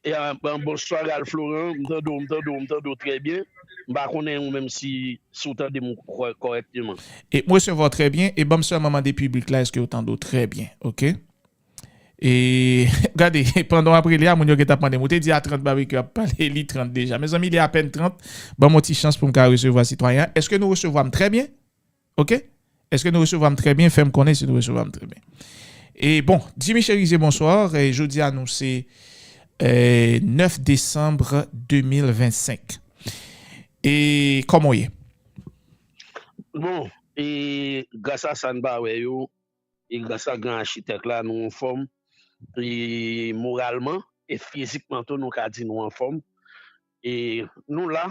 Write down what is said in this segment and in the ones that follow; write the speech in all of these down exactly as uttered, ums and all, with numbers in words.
E, ah, bon, bonswa, Ralph Laurent. M tande w, m tande w, m tande w trè byen. M pa konnen ou menm si, si w tande m kò-, kòrèkteman. E m resevwa w trè byen. E ban m sèlman mande piblik la, èske yo tande w trè byen? Oke? E gade, pandan w ap rele a, moun yo gentan ap mande m. Ou te di a trant Babekyou ap pale, li trant deja. Mezanmi, li apèn trant. Ban m yon ti chans pou m ka resevwa sitwayen an. Èske nou resevwa m trè byen? Oke? Èske nou resevwa m trè byen? Fè m konnen si nou resevwa m trè byen. E bon, Jimmy Chérizier, bonswa. E jodi a nou se eh, nèf desanm de mil vennsenk. E kòman w ye? Bon, e gras a sa n pa wè yo, e gras a gran achitèk la, nou anfòm, e moralman, e fizikman tou, nou ka di nou anfòm. E nou la,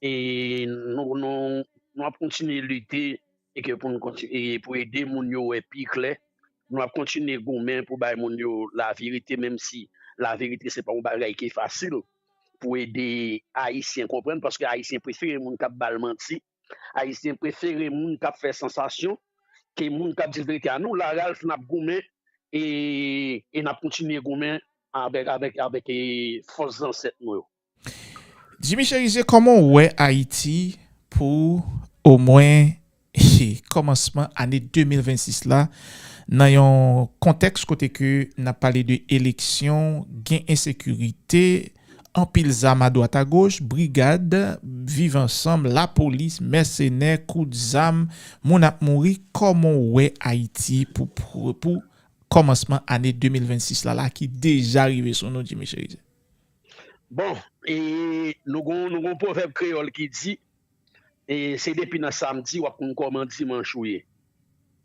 e nou, nou, nou ap kontinye lite, e ke pou nou kontinye, e pou ede moun yo wè pi klè. Nou ap kontinye goumen pou bay moun yo laverite, menm si laverite se pa yon bagay ki fasil pou ede Ayisyen konprann, paske Ayisyen prefere moun k ap ba l manti, Ayisyen prefere moun k ap fè sansasyon ke moun k ap di l verite a. Nou la, Ralph, n ap goumen, e, e n ap kontinye goumen avèk, avèk, avèk, e, fòs zansèt nou yo. Jimmy Chérizier, kòman w wè Ayiti pou omwen kòmansman ane de mil vennsis la, nan yon kontèks kote ke n ap pale de eleksyon, gen ensekirite, anpil zam adwat agoch, brigad, viv ansanm, lapolis, mèsenè, kout zam, moun ap mouri? Kòman w wè Ayiti pou, pou, pou kòmansman ane de mil vennsis la, la ki deja rive sou nou, Jimmy Chérizier? Bon, e nou gon, nou gon pwovèb kreyòl ki di, e se depi nan samdi w ap konn kòman dimanch ou ye.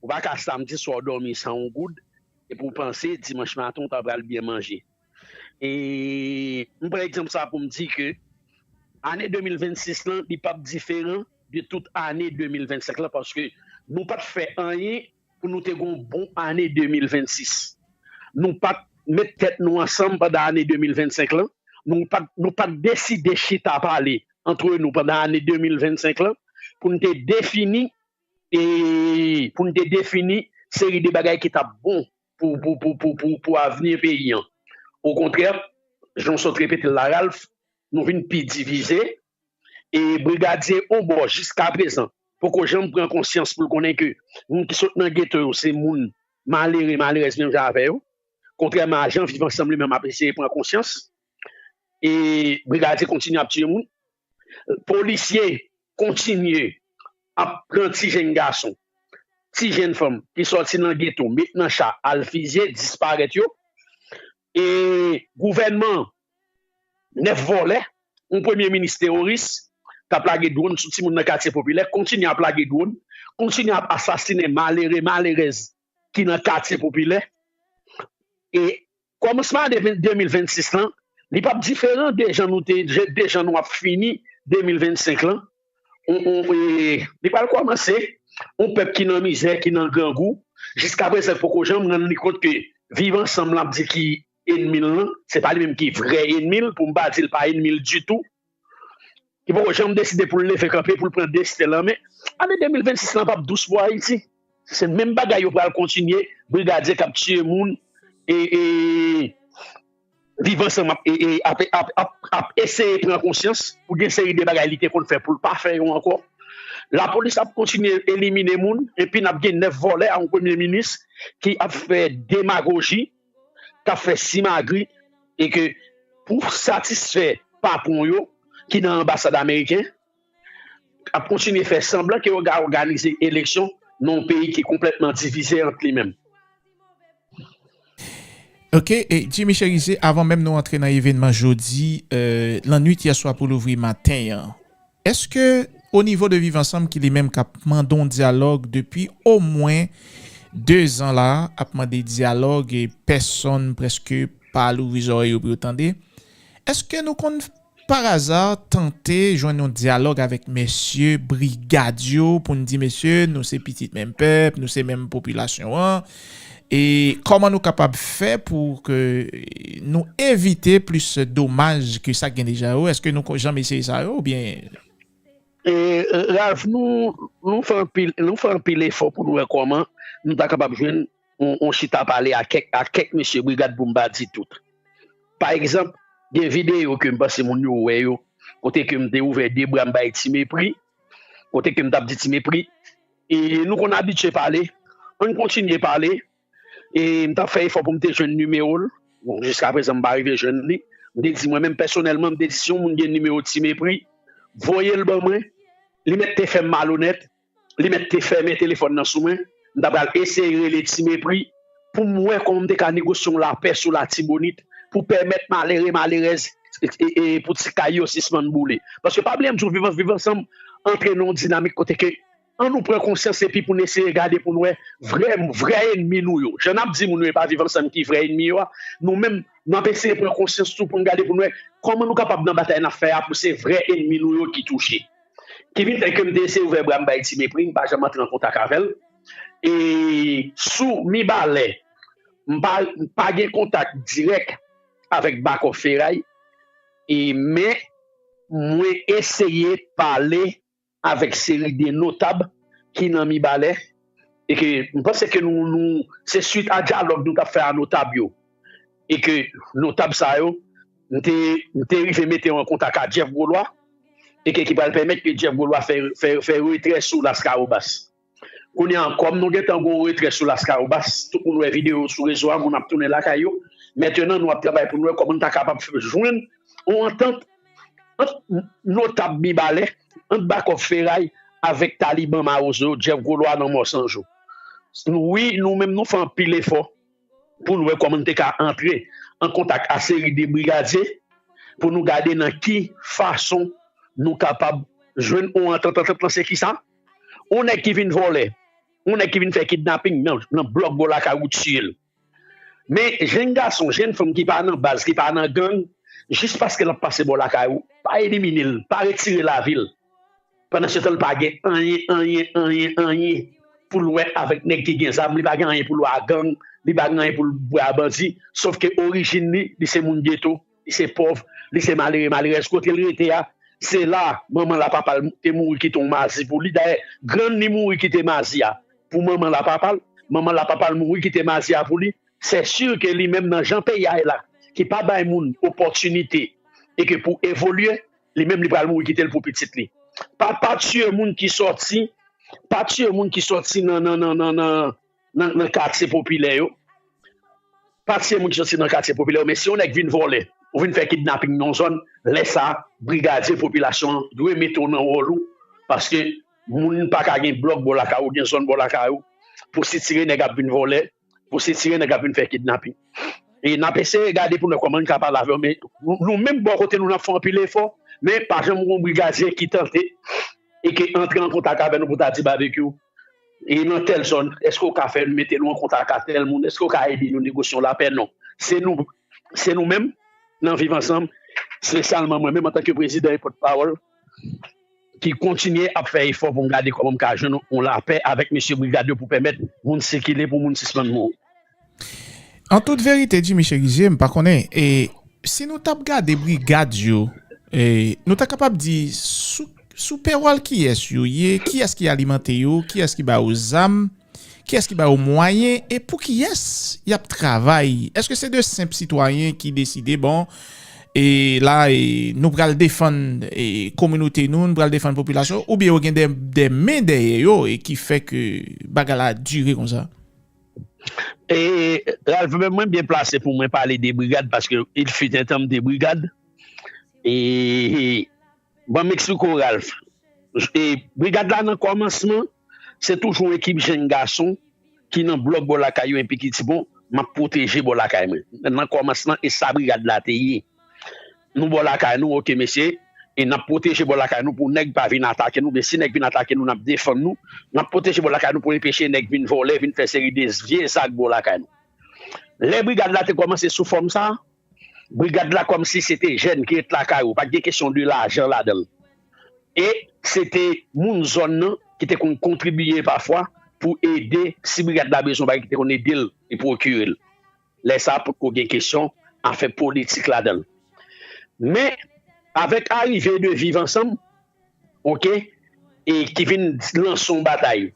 Ou pa ka samdi swa w dòmi san yon goud, epi w panse dimanch maten w ta pral byen manje. E m pran egzanp sa pou m di ke ane de mil vennsis lan, li p ap diferan de tout ane de mil vennsenk lan, paske nou pa t fè anyen pou nou te gon bon ane de mil vennsis. Nou pa t met tèt nou ansanm pandan ane de mil vennsenk lan. Nou pa t, nou pa t deside chita pale antre nou pandan ane de mil vennsenk lan pou n te defini, e pou n te defini seri de bagay ki t ap bon pou, pou, pou, pou, pou, pou avni peyi an. Okontrè, jan w sot repete l la, Ralph, nou vin pi divize. E brigadye on bò jiska prezan poko janm pran konsyans pou l konnen ke moun ki sot nan geto yo se moun malere, malerèz menm jan avè yo. Kontrèman a jan Viv Ansanm li menm ap eseye pran konsyans. E brigadye kontinye ap tiye moun. Polisye kontinye ap pran ti jenn gason, ti jenn fanm ki sòti nan geto, met nan cha, al fizye, disparèt yo. E gouvènman nèf vòlè, yon premye minis teworis, k ap lage dwòn sou timoun nan katye popilè, kontinye ap lage dwòn, kontinye ap asasinen malere, malerèz ki nan katye popilè. E kòmansman ane de mil vennsis lan, li p ap diferan de jan nou te, de jan nou ap fini de mil vennsenk lan. On, on, e, li pral kòmanse, on pèp ki nan mizè, ki nan grangou, jiska prezan poko janm rann li kont ke Viv Ansanm lan ap di ki enmi l lan, se pa li menm ki vrè enmi l, pou m pa di l pa enmi l ditou, ki poko janm deside pou l leve kanpe, pou l pran desten l an men. Ane de mil vennsis lan p ap dous pou Ayiti. Se menm bagay yo pral kontinye, brigadye k ap tiye moun, e, e Viv Ansanm ap, e, e, ap, ap, ap, ap eseye pran konsyans pou gen seri de bagay li te konn fè pou l pa fè yo ankò. Lapolis ap kontinye elimine moun, epi n ap gen nèf vòlè a yon premye minis ki ap fè demagoji, k ap fè simagri, e ke pou satisfè patwon yo ki nan anbasad ameriken, ap kontinye fè sanblan ke yo ka òganize eleksyon nan yon peyi ki konplètman divize ant li menm. Ok, e Jimmy Chérizier, avan menm nou antre nan evènman jodi, euh, lannwit yè swa pou louvri maten an, èske o nivo de Viv Ansanm ki li menm k ap mande yon dyalòg depi omwen de zan la, ap mande dyalòg e pèsonn prèske pa louvri zòrèy yo pou yo tande, èske nou konn pa aza tante jwenn yon dyalòg avèk mesye brigad yo pou n di, mesye, nou se pitit menm pèp, nou se menm popilasyon an, e kòman nou kapab fè pou ke nou evite plis domaj ke sa k gen deja yo? Èske nou janm eseye sa yo oubyen? E, Ralph, nou, nou fè anpil, nou fè anpil efò pou nou wè kòman nou ta kapab jwenn yon, yon chita pale a kèk, a kèk mesye brigad pou m pa di tout. Pa egzanp, Gen videyo ke m panse moun yo wè yo, kote ke m te ouvè de bra m bay Ti Mepri, kote ke m t ap di Ti Mepri, e nou konn abitye pale, ann kontinye pale, e m t ap fè efò pou m te jwenn nimewo l. Bon, jiska prezan, m pa rive jwenn li. M te di mwen menm pèsonèlman, m te di si yon moun gen nimewo Ti Mepri, voye l ban mwen, li mèt te fè m malonèt, li mèt te fèmen telefòn nan sou mwen, m ta pral eseye rele Ti Mepri pou m wè kòman m te ka negosye yon lapè sou Latibonit pou pèmèt malere, malerèz, e, e, e pou ti kay yo sispann boule. Paske pa bliye m di w, Viv Ans-, Viv Ansanm antre nan yon dinamik kote ke ann nou pran konsyans epi pou n eseye gade pou n wè vrè, vrè ènmi nou yo. Jan n ap di moun yo e pa Viv Ansanm ki vrè ènmi yo a, nou menm, n ap eseye pran konsyans tou pou n gade pou n wè kòman nou kapab nan batay n ap fè a pou se vrè ènmi nou yo ki touche. Ki vin fè ke m te eseye ouvè bra m bay Ti Mepri, m pa janm antre an kontak avè l. E sou Mibalè, m pa, m pa gen kontak dirèk avèk Bakòp Feray, e, men mwen eseye pale avèk seri de notab ki nan Mibalè, e ke m panse ke nou, nou, se swit a dyalòg nou t ap fè a notab yo, e ke notab sa yo, m te, m te rive mete yo an kontak a Jeff Golwa, e ke ki pral pèmèt ke Jeff Golwa fè, fè, fè retrè sou Laskawobas. Kounye a, kòm nou gentan gon retrè sou Laskawobas, tout moun wè videyo sou rezo a, moun ap tounen lakay yo. Mentenan, nou ap travay pou n wè kòman n ta kapab jwenn yon antant ant notab Mibalè, ant Bakòp Feray avèk taliban mawozo yo, Jeff Golwa nan Mò San Jou. Wi, nou menm nou fè anpil efò pou n wè kòman n te ka antre an kontak a seri de brigadye pou nou gade nan ki fason nou kapab jwenn yon antant. Antant lan se kisa? Yon nèg ki vin vòlè, yon nèg ki vin fè kidnaping nan, nan blòk bò lakay ou tiye l. Men jenn gason, jenn fanm ki pa nan baz, ki pa nan gang, jis paske l ap pase bò lakay ou, pa elimine l, pa retire lavi l. Pandan se tan, l pa gen anyen, anyen, anyen, anyen pou l wè avèk nèg ki gen zam, li pa gen anyen pou l wè a gang, li pa gen anyen pou l wè a bandi, sòf ke orijin li, li se moun geto, li se pòv, li se malere, malerèz. Kote l rete a, se la manman l a papa l te mouri kite yon mazi pou li. Dayè, grann li mouri kite mazi a pou manman l a papa l, manman l a papa l mouri kite mazi a pou li. Se si ke li menm nan jan peyi a ye la, ki pa bay moun opòtinite e ke pou evolye, li menm li pral mouri kite l pou pitit li. Pa, pa tiye moun ki sòti, pa tiye moun ki sòti nan, nan, nan, nan, nan, nan, nan katye popilè yo. Pa tiye moun ki sòti nan katye popilè yo, men si yon nèg vin vòlè, ou vin fè kidnaping nan yon zòn, lè sa a, brigadye, popilasyon an dwe mete w nan wòl ou, paske moun pa ka gen blòk bò lakay ou, gen zòn bò lakay ou, pou sitire nèg ap vin vòlè, pou sitire nèg ap vin fè kidnaping. E n ap eseye gade pou n wè kòman n ka pale avè yo, men nou, nou menm bò kote nou, n ap fè anpil efò, men pa janm gen yon brigadye ki tante e ke antre an kontak avè nou pou ta di Babekyou, e nan tèl zòn, èske w ka fè mete nou an kontak a tèl moun? Èske w ka ede nou negosye yon lapè? Non. Se nou, se nou menm, nan Viv Ansanm, espesyalman mwen menm antanke prezidan e pòtpawòl, ki kontinye ap fè efò pou m gade kòman m ka jwenn yon lapè avèk mesye brigad yo pou pèmèt moun sikile, pou moun sispann mouri. An tout verite, Jimmy Cherizier, m pa konnen, e si nou t ap gade brigad yo, e nou ta kapab di sou, sou pewòl kiyès yo ye, kiyès ki alimante yo, kiyès ki ba yo zam, kiyès ki ba yo mwayen, e pou kiyès y ap travay? Èske se de senp sitwayen ki deside, bon, e la, e nou pral defann, e kominote nou, nou pral defann popilasyon, oubyen yo gen de, de men dèyè yo, e ki fè ke bagay la dire konsa? E Ralph, menm mwen byen plase pou mwen pale de brigad, paske il fut un temps de brigad. E ban m eksplike w, Ralph. E brigad la, nan kòmansman, se toujou yon ekip jenn gason ki nan blòk bò lakay yo, epi ki di, bon, m ap pwoteje bò lakay mwen. Nan kòmansman, e sa brigad la te ye. Nou bò lakay nou, oke mesye, e n ap pwoteje bò lakay nou pou nèg pa vin atake nou, men si nèg vin atake nou, n ap defann nou. N ap pwoteje bò lakay nou pou enpeche nèg vin vòlè, vin fè seri de vye zak bò lakay nou. Lè brigad la te kòmanse sou fòm sa, brigad la kòmsi se te jèn ki ret lakay ou, pa t gen kesyon de lajan ladan l. E se te moun zòn nan ki te konn kontribiye pafwa pou ede, si brigad la bezwen bagay, ki te konn ede l e pwokire l. Lè sa a potko gen kesyon afè politik ladan l. Men, avèk arive de Viv Ansanm, oke, e ki vin lanse yon batay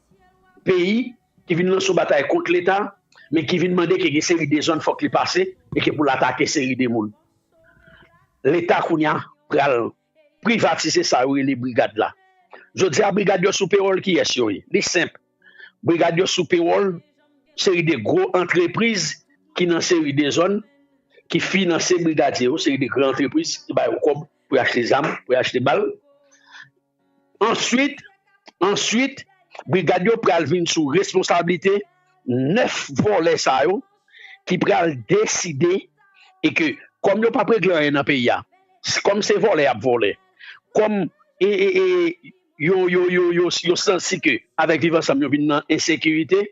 peyi, ki vin lanse yon batay kont Leta, men ki vin mande ke gen seri de zòn fòk li pase e ke pou l atake seri de moun. Leta kounye a pral privatize sa yo rele brigad la. Jodi a, brigad yo sou pewòl kiyès yo ye? Li senp. Brigad yo sou pewòl seri de gwo antrepriz ki nan seri de zòn ki finanse brigadye yo, seri de gran antrepriz ki ba yo kòb pou y achte zam, pou y achte bal. Answit, answit, brigad yo pral vin sou responsablite nèf vòlè sa yo ki pral deside e ke kòm yo p ap regle anyen nan peyi a, s- kòm se vòlè y ap vòlè, kòm e, e, e, yo, yo, yo, yo, yo santi ke avèk Viv Ansanm yo vin nan ensekirite,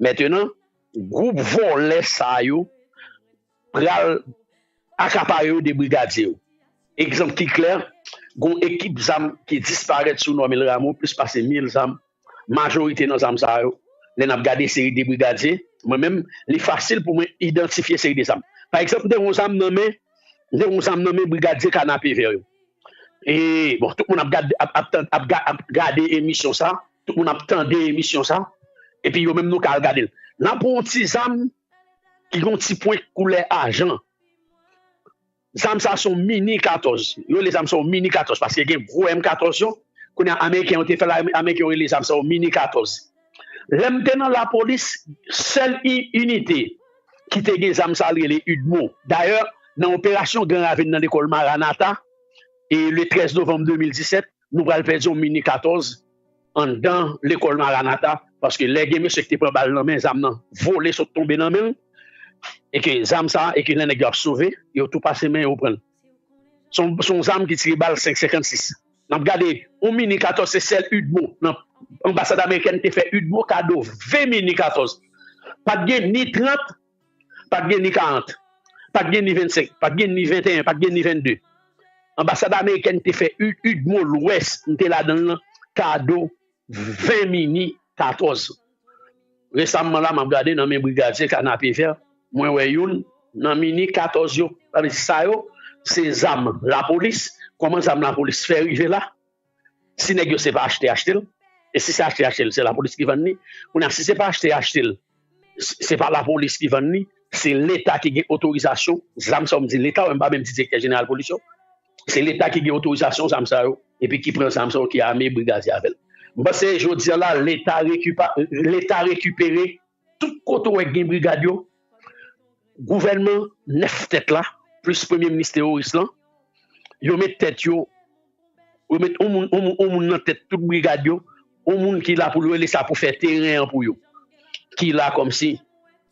mentenan, gwoup vòlè sa yo pral akapare yo de brigadye yo. Egzanp ki klè, gon ekip zam ki disparèt sou Normil Rameau, plis pase mil zam. Majorite nan zam sa yo, lè n ap gade seri de brigadye, mwen menm, li fasil pou mwen idantifye seri de zam. Pa egzanp, m te gen yon zam nan men, m te gen yon zam nan men brigadye Kanapevè yo. E, bon, tout moun ap gade, ap, ap, tan- ap, ga- ap gade emisyon sa, tout moun ap tande emisyon sa, epi yo menm nou ka al gade l. N ap yon ti zam ki gen yon ti pwen koulè ajan. Zam sa se yon mini katòz. Yo rele zam sa yon mini katòz paske gen gwo M katòz yo. Kounye a, Ameriken yo te fè la, Ameriken yo rele zam sa yon mini katòz. Lè m te nan lapolis, sèl i- inite ki te gen zam sa l rele UDMO. Dayè, nan operasyon Gran Ravin nan lekòl Maranatha, e le trèz novanm de mil disèt, nou pral pèdi yon mini katòz anndan lekòl Maranatha, paske lè gen mesye ki te pran bal nan men, zam nan vole sot tonbe nan men l, e ke zam sa, e ke lè nèg yo ap sove, yo tou pase men yo pran l. Se yon se yon zam ki tire bal senk senkannsis. N ap gade, yon mini katòz se sèl UDMO. Nan, anbasad amerikèn te fè UDMO kado ven mini katòz. Pa t gen ni trant, pa t gen ni karant, pa t gen ni vennsenk, pa t gen ni venteyen, pa t gen ni vennde. Anbasad amerikèn te fè U- UDMO Lwès, m te ladan l lan, kado ven mini katòz. Resamman la, m ap gade nan men brigadye Kanapevè, mwen wè youn nan mini katòz yo. Sa vle di sa yo, se zam lapolis. Kòman zam lapolis fè rive la? Si nèg yo se pa achte achte l, e si se achte achte l, se lapolis ki vann li. Kounye a, si se pa achte achte l, se pa lapolis ki vann li, se Leta ki gen otorizasyon. Zam sa yo m di Leta, m pa menm di direktè jeneral polis yo. Se Leta ki gen otorizasyon zam sa yo, epi ki pran zam sa yo, ki ame brigadye avè l. M panse jodi a la, Leta rekipa- Leta rekipere tout kote w wè gen brigad yo, gouvènman nèf tèt la, plis premye minis teworis lan, yo met tèt yo, yo met yon moun, yon moun, yon moun nan tèt tout brigad yo, yon moun ki la pou l rele sa pou fè teren an pou yo, ki la kòmsi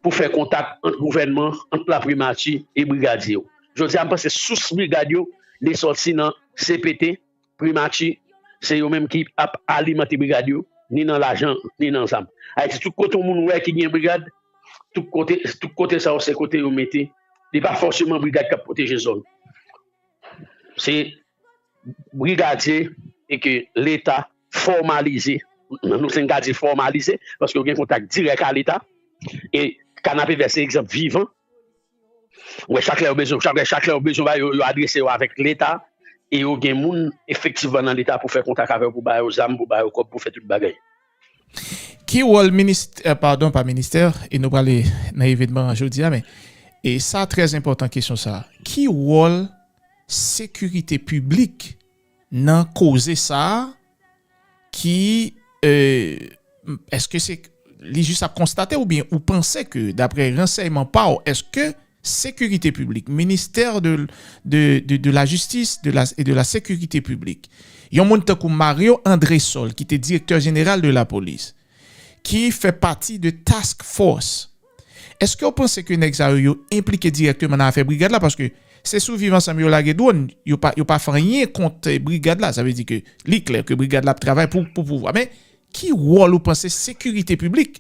pou fè kontak ant gouvènman, ant laprimati e brigadye yo. Jodi a, m panse sous brigad yo, li sòti nan C P T, primati, se yo menm ki ap alimante brigad yo, ni nan lajan, ni nan zam. Ayiti, tout kote yon moun wè ki gen brigad, tout kote, tout kote sa yo se kote yo mete. Li pa fòseman brigad k ap pwoteje zòn. Se brigadye e ke Leta fòmalize. Nou te ka di fòmalize, paske yo gen kontak dirèk a Leta. E Kanapevè se egzanp vivan. Wè, chak lè yo bezwen, chak lè, chak lè yo bezwen, yo, yo adrese yo avèk Leta, e yo gen moun efektivman nan Leta pou fè kontak avè yo, pou ba yo zam, pou ba yo kòb, pou fè tout bagay. Ki wòl ministè, padon, pa ministè, e nou prale nan evènman an jodi a, men e sa trè enpòtan kesyon sa. Ki wòl sekirite piblik nan koze sa a ki, euh, èske se li jis ap konstate oubyen ou panse ke, daprè ransèyman pa w, èske sekirite piblik, ministè de, de, de, de la jistis de la, e de la sekirite piblik, yon moun tankou Mario Andrésol, ki te direktè jeneral de lapolis, ki fè pati de task force, èske w panse ke nèg sa yo, yo enplike dirèkteman nan afè brigad la? Paske se sou Viv Ansanm yo lage dwòn, yo pa, yo pa fè anyen kont brigad la. Sa vle di ke li klè ke brigad la ap travay pou, pou pouvwa. Men ki wòl ou panse sekirite piblik,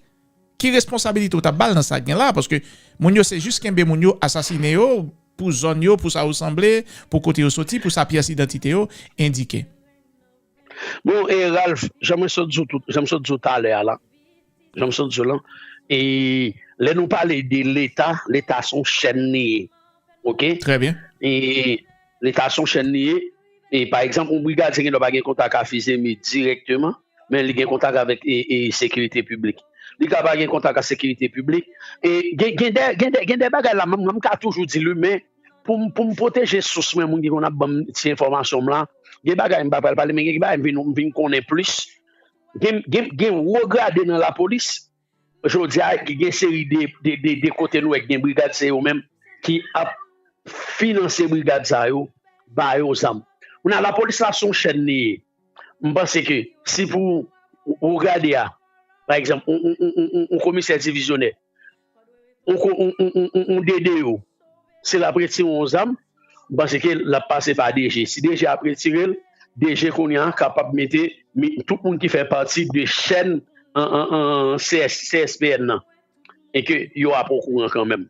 ki responsabilite w t ap ba l nan sa k gen la? Paske moun yo se jis kenbe moun yo, asasinen yo, pou zòn yo, pou sa yo sanble, pou kote yo soti, pou sa pyès idantite yo endike. Bon, e Ralph, jan mwen sot di w tout, jan m sot di w talè a la, jan m sot di w lan, e lè nou pale de Leta, Leta se yon chèn li ye. Oke? Trè byen. E Leta se yon chèn li ye. E pa egzanp, yon brigadye gen dwa pa gen kontak a Fizemi dirèkteman, men li gen kontak avèk e, e, sekirite piblik. Li ka pa gen kontak a sekirite piblik. E gen, gen de, gen de, gen de bagay la, mwen, mwen, m ka toujou di li, men pou m, pou m pwoteje sous mwen, moun ki konn ap ban m ti enfòmasyon m la, gen bagay m pa pral pale, men gen bagay m vin, m vin konnen plis. Gen, gen, gen wo grade nan lapolis. Jodi a, gen seri de, de, de, de kote nou wè gen brigad, se yo menm ki ap finanse brigad sa yo, ba yo zam. Kounye a, lapolis la se yon chèn li ye. M panse ke si pou ou gade a, pa egzanp, yon komisè divizyonè, yon DDO, si l ap retire yon zam, m panse ke l ap pase pa DG. Si DG ap retire l, DG kounye a kapab mete tout moun ki fè pati de chèn an, an, an, CSPN nan, e ke yo ap okouran kanmenm.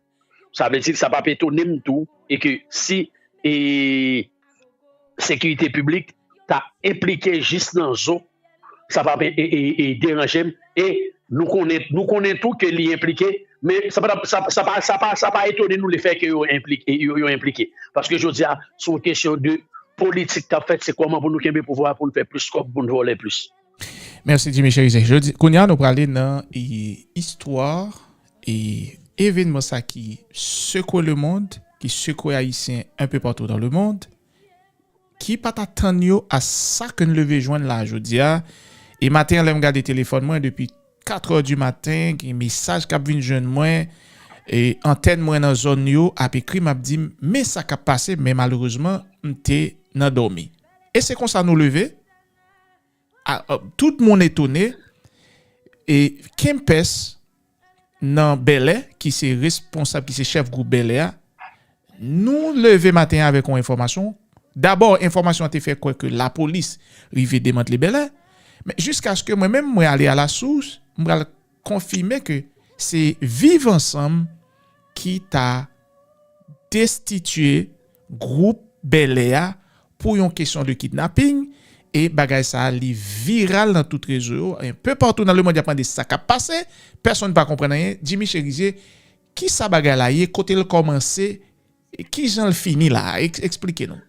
Sa vle di, sa p ap etone m tou, e ke si e, sekirite piblik ta enplike jis nan zo, sa p ap e, e, e, e deranje m. E nou konnen, nou konnen tou ke li enplike, men sa pa, sa, sa pa, sa pa, sa pa etone nou lefètke yo enplike, yo, yo enplike. Paske jodi a, se yon kesyon de politik k ap fèt, se kòman pou nou kenbe pouvwa, pou nou fè plis kòb, pou nou vòlè plis. Mèsi Jimmy Chérizier. Jodi, kounye a nou prale nan istwa e evenman sa ki sekwe lemond, ki sekwe Ayisyen enpe patou dan lemond, ki pa t atann yo a sa ke n leve jwenn la jodi a. E maten an, lè m gade telefòn mwen depi katrè di maten, gen mesaj k ap vin jwenn mwen, e antèn mwen nan zòn yo ap ekri m, ap di m, men sa k ap pase, men malerezman, m te nan dòmi. E se konsa nou leve, tout moun etone, e Kempès nan Bèlè, ki se responsab, ki se chèf gwoup Bèlè a, nou leve maten an avèk yon enfòmasyon. Dabò, enfòmasyon an te fè kwè ke lapolis rive demantle Bèlè. Men jiskaske mwen menm, mwen ale alasous, m pral konfime ke se Viv Ansanm ki ta destitye gwoup Bèlè a pou yon kesyon de kidnaping. E bagay sa a, li viral nan tout rezo yo. Enpe patou nan lemond, y ap mande sa k ap pase. Pèsonn pa konprann anyen. Jimmy Chérizier, kisa bagay la ye? Kote l kòmanse? Kijan l fini la? Eksplike nou.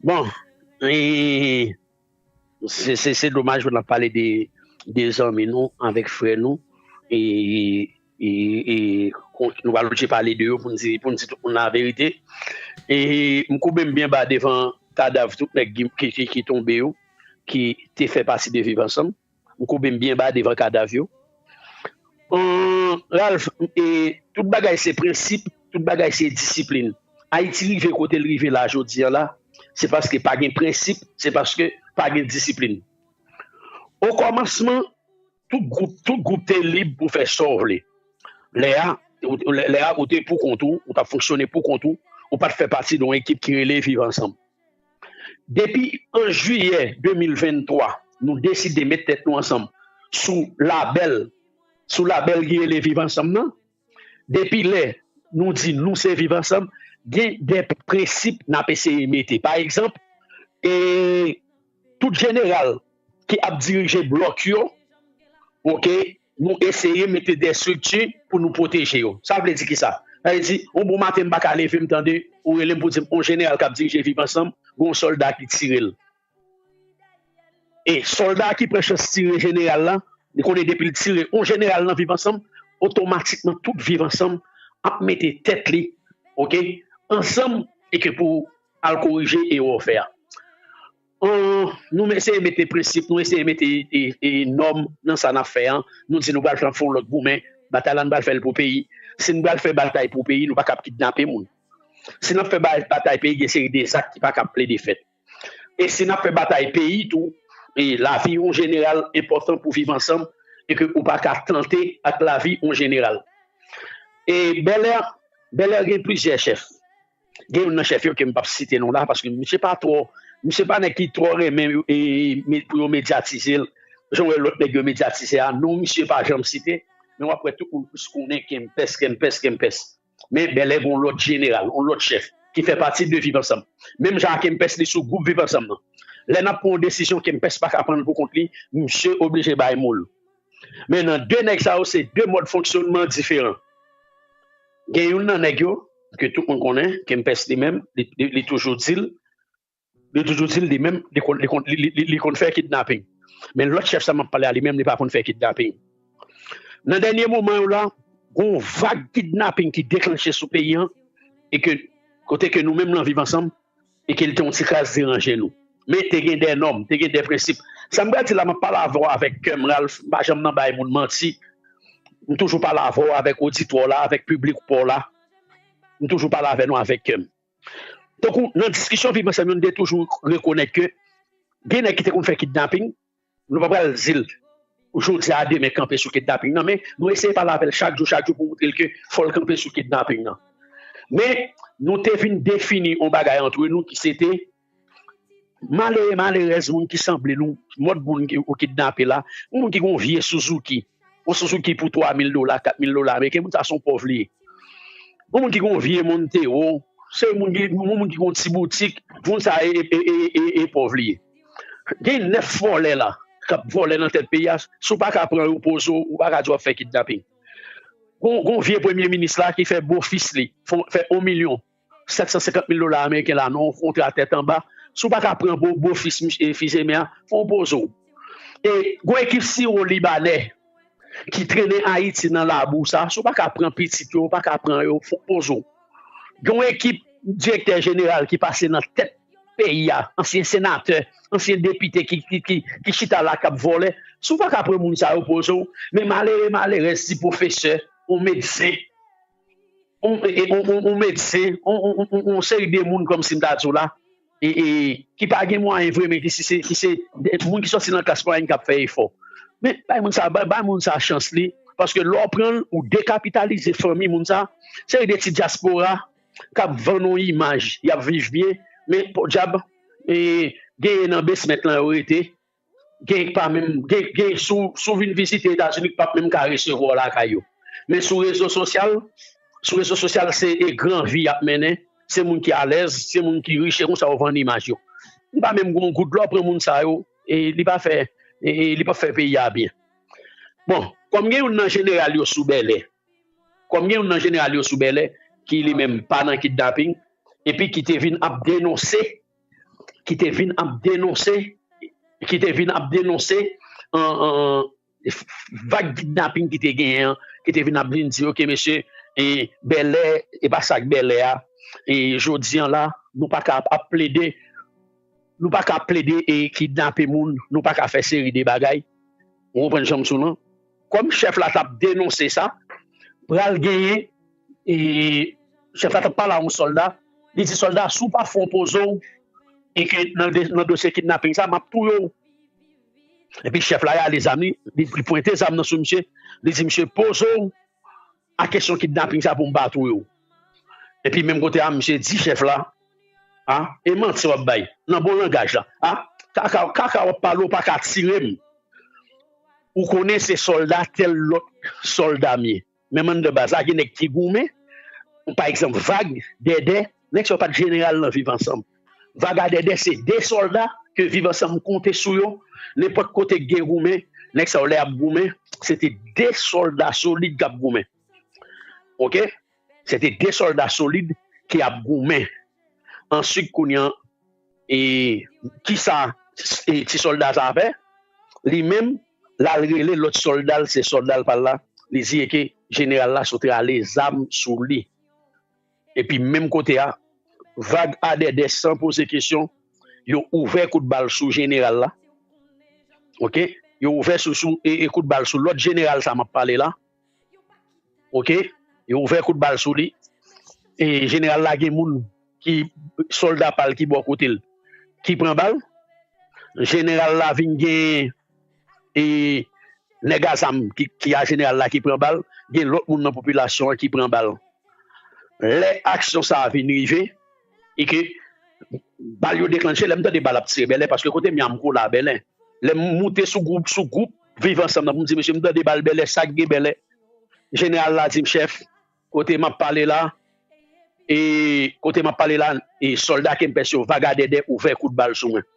Bon, se domaj pou n ap pale de zanmi nou avèk frè nou. E nou pral oblije pale de yo pou n di tout moun laverite. E m koube m byen ba devan kadav tout nèg ki tonbe yo, ki te fè pati de Viv Ansanm. M koube m byen ba devan kadav yo. Ralph, tout bagay se prensip, tout bagay se disiplin. Ayiti rive kote l rive la jodi a la, se paske pa gen prensip, se paske pa gen disiplin. Okòmansman, tout gwoup, tout gwoup te lib pou fè sa w vle. Lè a, lè a ou te pou kont ou, ou t ap fonksyone pou kont ou, ou pa t fè pati de yon ekip ki rele Viv Ansanm. Depi an jiyè de mil venntwa, nou deside met tèt nou ansanm sou labèl, sou labèl ki rele Viv Ansanm nan. Depi lè nou di nou se Viv Ansanm, gen de prensip n ap eseye mete. Pa egzanp, e, tout jeneral ki ap dirije blòk yo, oke, nou eseye mete de estrikti pou nou pwoteje yo. Sa vle di kisa? Sa vle di, yon bon maten m pa ka leve m tande ou rele m pou di m yon jeneral k ap dirije Viv Ansanm, gen yon sòlda ki tire l. E sòlda a ki pran chans tire jeneral la, li konnen depi l tire yon jeneral nan Viv Ansanm, otomatikman tout Viv Ansanm ap mete tèt li, oke, ansanm e ke pou al korije erè w fè a. Nou eseye mete prensip, nou eseye mete nòm nan sa n ap fè an. Nou di nou pral fè yon lòt goumen, batay la n pral fè l pou peyi. Si n pral fè batay pou peyi, nou pa kab kidnape moun. Si n ap fè batay peyi, gen seri de zak ki pa kab plede fèt. E si n ap fè batay peyi tou, e lavi yon jeneral enpòtan pou Viv Ansanm, e ke ou pa ka tante ak lavi yon jeneral. E Bèlè, Bèlè gen plizyè chèf. Gen youn nan chèf yo ke m p ap site non la, paske misye pa twò, misye pa nèg ki twò renmen pou yo medyatize l. Jan w wè lòt nèg yo medyatize a, non misye pa janm site, men w ap wè tout moun plis konnen Kempès, Kempès, Kempès. Men Bèlè gen yon lòt jeneral, yon lòt chèf, ki fè pati de Viv Ansanm. Menm jan a Kempès, li sou gwoup Viv Ansanm nan. Lè n ap pran yon desizyon, Kempès pa ka pran l pou kont li, misye oblije bay mo l. Men nan de nèg sa yo, se de mòd fonksyònman diferan. Gen youn nan nèg yo, ke tout moun konnen, Kempès li menm, li, li, li toujou di l, li toujou di l li menm, li konn, li konn, li, li, li, li konn fè kidnaping. Men lòt chèf sa m ap pale a li menm, li pa konn fè kidnaping. Nan dènye moman yo la, gon vag kidnaping ki deklanche sou peyi an, e ke Kote ke nou menm nan Viv Ansanm, e ke l te yon ti kras deranje nou. Men te gen de nòm, te gen de prensip. Sa m pral di la, m ap pale avè w avèk kè m, Ralph, m pa janm nan bay moun manti. M toujou pale avè w avèk oditwa w la, avèk piblik pa w la. M toujou pale avè nou avèk kè m. Tankou nan diskisyon Viv Ansanm yo, nou te toujou rekonèt ke gen nèg ki te konn fè kidnaping, nou pa pral di l jodi a, demen kanpe sou kidnaping nan, men nou eseye pale avè l chak jou, chak jou pou montre l ke fò l kanpe sou kidnaping nan. Men nou te vin defini yon bagay antre nou ki se te malere, malerèz, moun ki sanble nou, mòd moun ki ou kidnape la, yon moun ki gen yon vye Suzuki, yon Suzuki pou twa mil dola, kat mil dola ameriken, moun sa se yon pòv li ye. Yon moun ki gen yon vye Montero, se yon moun ki, yon moun ki gen yon ti boutik, moun sa e, e, e, e, e pòv li ye. Gen nèf vòlè la, k ap vòlè nan tèt peyi a, si w pa ka pran yo poze w, ou pa ka di w ap fè kidnaping. Gon, gon vye premye minis la ki fè bofis li, fè yon milyon sèt san senkant mil dola ameriken la nan yon kontra tèt anba, si w pa ka pran bo, bofis misye, fizeme a, fò w poze w. E gon ekip siwo libanè ki trennen Ayiti nan labou sa, si w pa ka pran pitit yo, w pa ka pran yo, fò w poze w. Gen yon ekip direktè jeneral ki pase nan tèt peyi a, ansyen senatè, ansyen depite ki, ki, ki, ki chita la k ap vòlè, si w pa ka pran moun sa yo poze w, men malere, malerèz, ti pwofesè, yon medsen, yon, e, e, yon, yon, yon medsen, yon, yon, yon, yon seri de moun kòmsi m ta di w la, e, e, ki pa gen mwayen vre, men ki si se, ki se de, moun ki sòti nan klas mwayen k ap fè efò. Men bay moun sa, bay, bay moun sa chans li, paske lè w pran l, ou dekapitalize fanmi moun sa, seri de ti dyaspora k ap vann yon imaj, y ap viv byen, men podyab, e, genyen nan basement lan yo rete, gen pa menm, gen, gen si w, si w vin vizite Etazini, k p ap menm ka resevwa w lakay yo. Men sou rezo sosyal, sou rezo sosyal, se e gran vi y ap mennen, se moun ki alèz, se moun ki rich, e konsa yo vann imaj yo. Li pa menm gen yon goud, lè w pran moun sa yo, e li pa fè, e, e li p ap fè peyi a byen. Bon, kòm gen youn nan jeneral yo sou bèlè, kòm gen youn nan jeneral yo sou bèlè, ki li menm pa nan kidnaping, epi ki te vin ap denonse, ki te vin ap denonse, ki te vin ap denonse, an, an, vag kidnaping ki te genyen an, ki te vin ap vin di, ok, mesye, e, bèlè, e pa sa k bèlè a, e jodi an la, nou pa ka ap plede, nou pa ka ap plede e kidnape moun, nou pa ka fè seri de bagay. Ou konprann jan m sou lan? Kòm chèf la t ap denonse sa, pral genyen, e, chèf la t ap pale a yon sòlda, li di sòlda, si w pa fè yon poze w, e ke nan, nan dosye kidnaping sa, m ap touye w. Epi chèf la rale zam li, li, li pwente zam nan sou misye, li di misye, poze w a kesyon kidnaping sa pou m pa touye w. Epi menm kote a, misye di chèf la, a, e manti w ap bay, nan bon langaj la, a, kaka, kaka w ap pale, w pa ka tire m. Ou konnen se sòlda tèl lòt sòlda m ye. Menm anndan baz la, gen nèg ki goumen, pa egzanp, Vag, Dèdè, nèg sa yo pa t jeneral nan Viv Ansanm. Vag a Dèdè se de sòlda ke Viv Ansanm konte sou yo, nenpòt kote k gen goumen, nèg sa yo lè y ap goumen, se te de sòlda solid k ap goumen. Oke? Se te de sòlda solid ki ap goumen. Answit, kounye a, e, kisa, e, ti sòlda sa a fè? Li menm, l al rele lòt sòlda l, se sòlda l pa l la, li di ke jeneral la sot rale zam sou li. Epi menm kote a, Vag a Dèdè san poze kesyon, yo ouvè kout bal sou jeneral la. Oke? Yo ouvè sou, sou, e, e kout bal sou lòt jeneral sa m ap pale la. Oke? Yo ouvè kout bal sou li. E jeneral la gen moun ki, sòlda pa l ki bò kote l, ki pran bal. Jeneral la vin gen, e, nèg a zam ki, ki a jeneral la ki pran bal. Gen lòt moun nan popilasyon an ki pran bal. Lè aksyon sa a vin rive, e ke bal yo deklanche, lè m tande bal ap tire Bèlè, paske kote m ye a m kole a Bèlè. Lè m moute sou gwoup, sou gwoup Viv Ansanm nan pou m di, mesye, m tande bal Bèlè, sa k gen Bèlè? Jeneral la di m, chèf, kote m ap pale la, e kote m ap pale la, e sòlda Kempès yo, Vag a Dèdè ouvè kout bal sou mwen.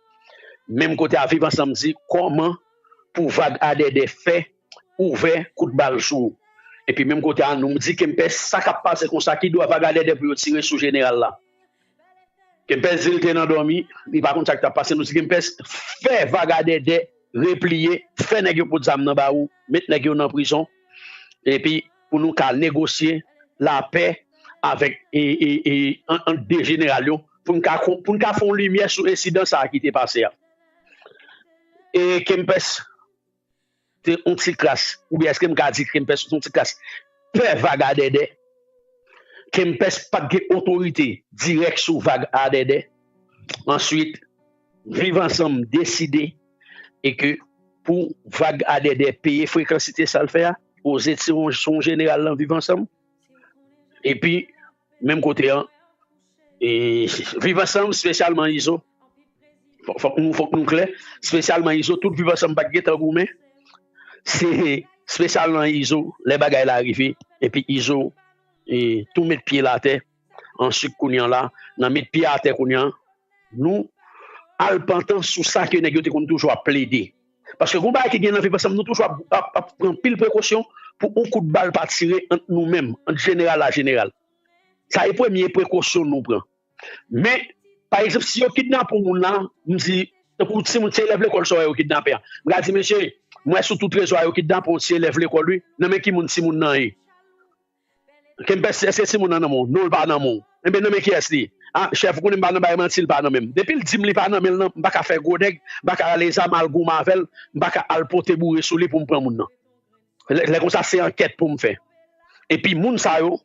Menm kote a Viv Ansanm di, kòman pou Vag a Dèdè fè ouvè kout bal sou ou? Epi menm kote a, nou di Kempès, sa k ap pase konsa, ki dwa Vag a Dèdè pou yo tire sou jeneral la? Kempès di l te nan dòmi, li pa konn sa k t ap pase. Nou di Kempès, fè Vag a Dèdè repliye, fè nèg yo pot zam nan ba ou, met nèg yo nan prizon, epi pou nou ka negosye lapè avèk e, e, e, an- ant de jeneral yo pou n ka, pou n ka fè yon limyè sou ensidan sa a ki te pase a. E Kempès te yon ti kras, oubyen èske m ka di Kempès yon ti kras pè vag a dèdè? Kempès pa t gen otorite dirèk sou vag a dèdè. Answit, Viv Ansanm deside e ke pou vag a dèdè peye frekansite sa l fè a, poze sou yon jeneral nan Viv Ansanm. Epi, menm kote an, e, Viv Ansanm, espesyalman Izo, fòk nou, fòk nou klè, espesyalman Izo, tout Viv Ansanm pa t gentan goumen. Se espesyalman Izo, lè bagay la rive, epi Izo e, tou met pye l atè. Answit, kounye an la, nan met pye atè kounye an, nou al pantan sou sa ke nèg yo te konn toujou ap plede. Paske gon bagay ki gen nan Viv Ansanm, nou toujou ap, ap, ap pran pil prekosyon pou yon kout bal pa tire ant nou menm, ant jeneral a jeneral. Sa e premye prekosyon nou pran. Men, pa egzanp, si yo kidnape yon moun la, m di, tankou timoun, ti elèv lekòl sa yo kidnape a. M ka di, mesye, m wè sou tout rezo a yo kidnape yon ti elèv lekòl, wi. Nan men ki moun timoun nan ye? Kempès, èske timoun nan nan men w? Non, l pa nan men w. Enben, nan men kiyès li ye? A, chèf, ou konnen m pa nan bay manti, l pa nan men m. Depi l di m li pa nan men l nan, m pa ka fè gwo nèg, m pa ka rale zam al goumen avè l, m pa ka al pote boure sou li pou m pran moun nan. Lè, lè konsa, se ankèt pou m fè. Epi moun sa yo,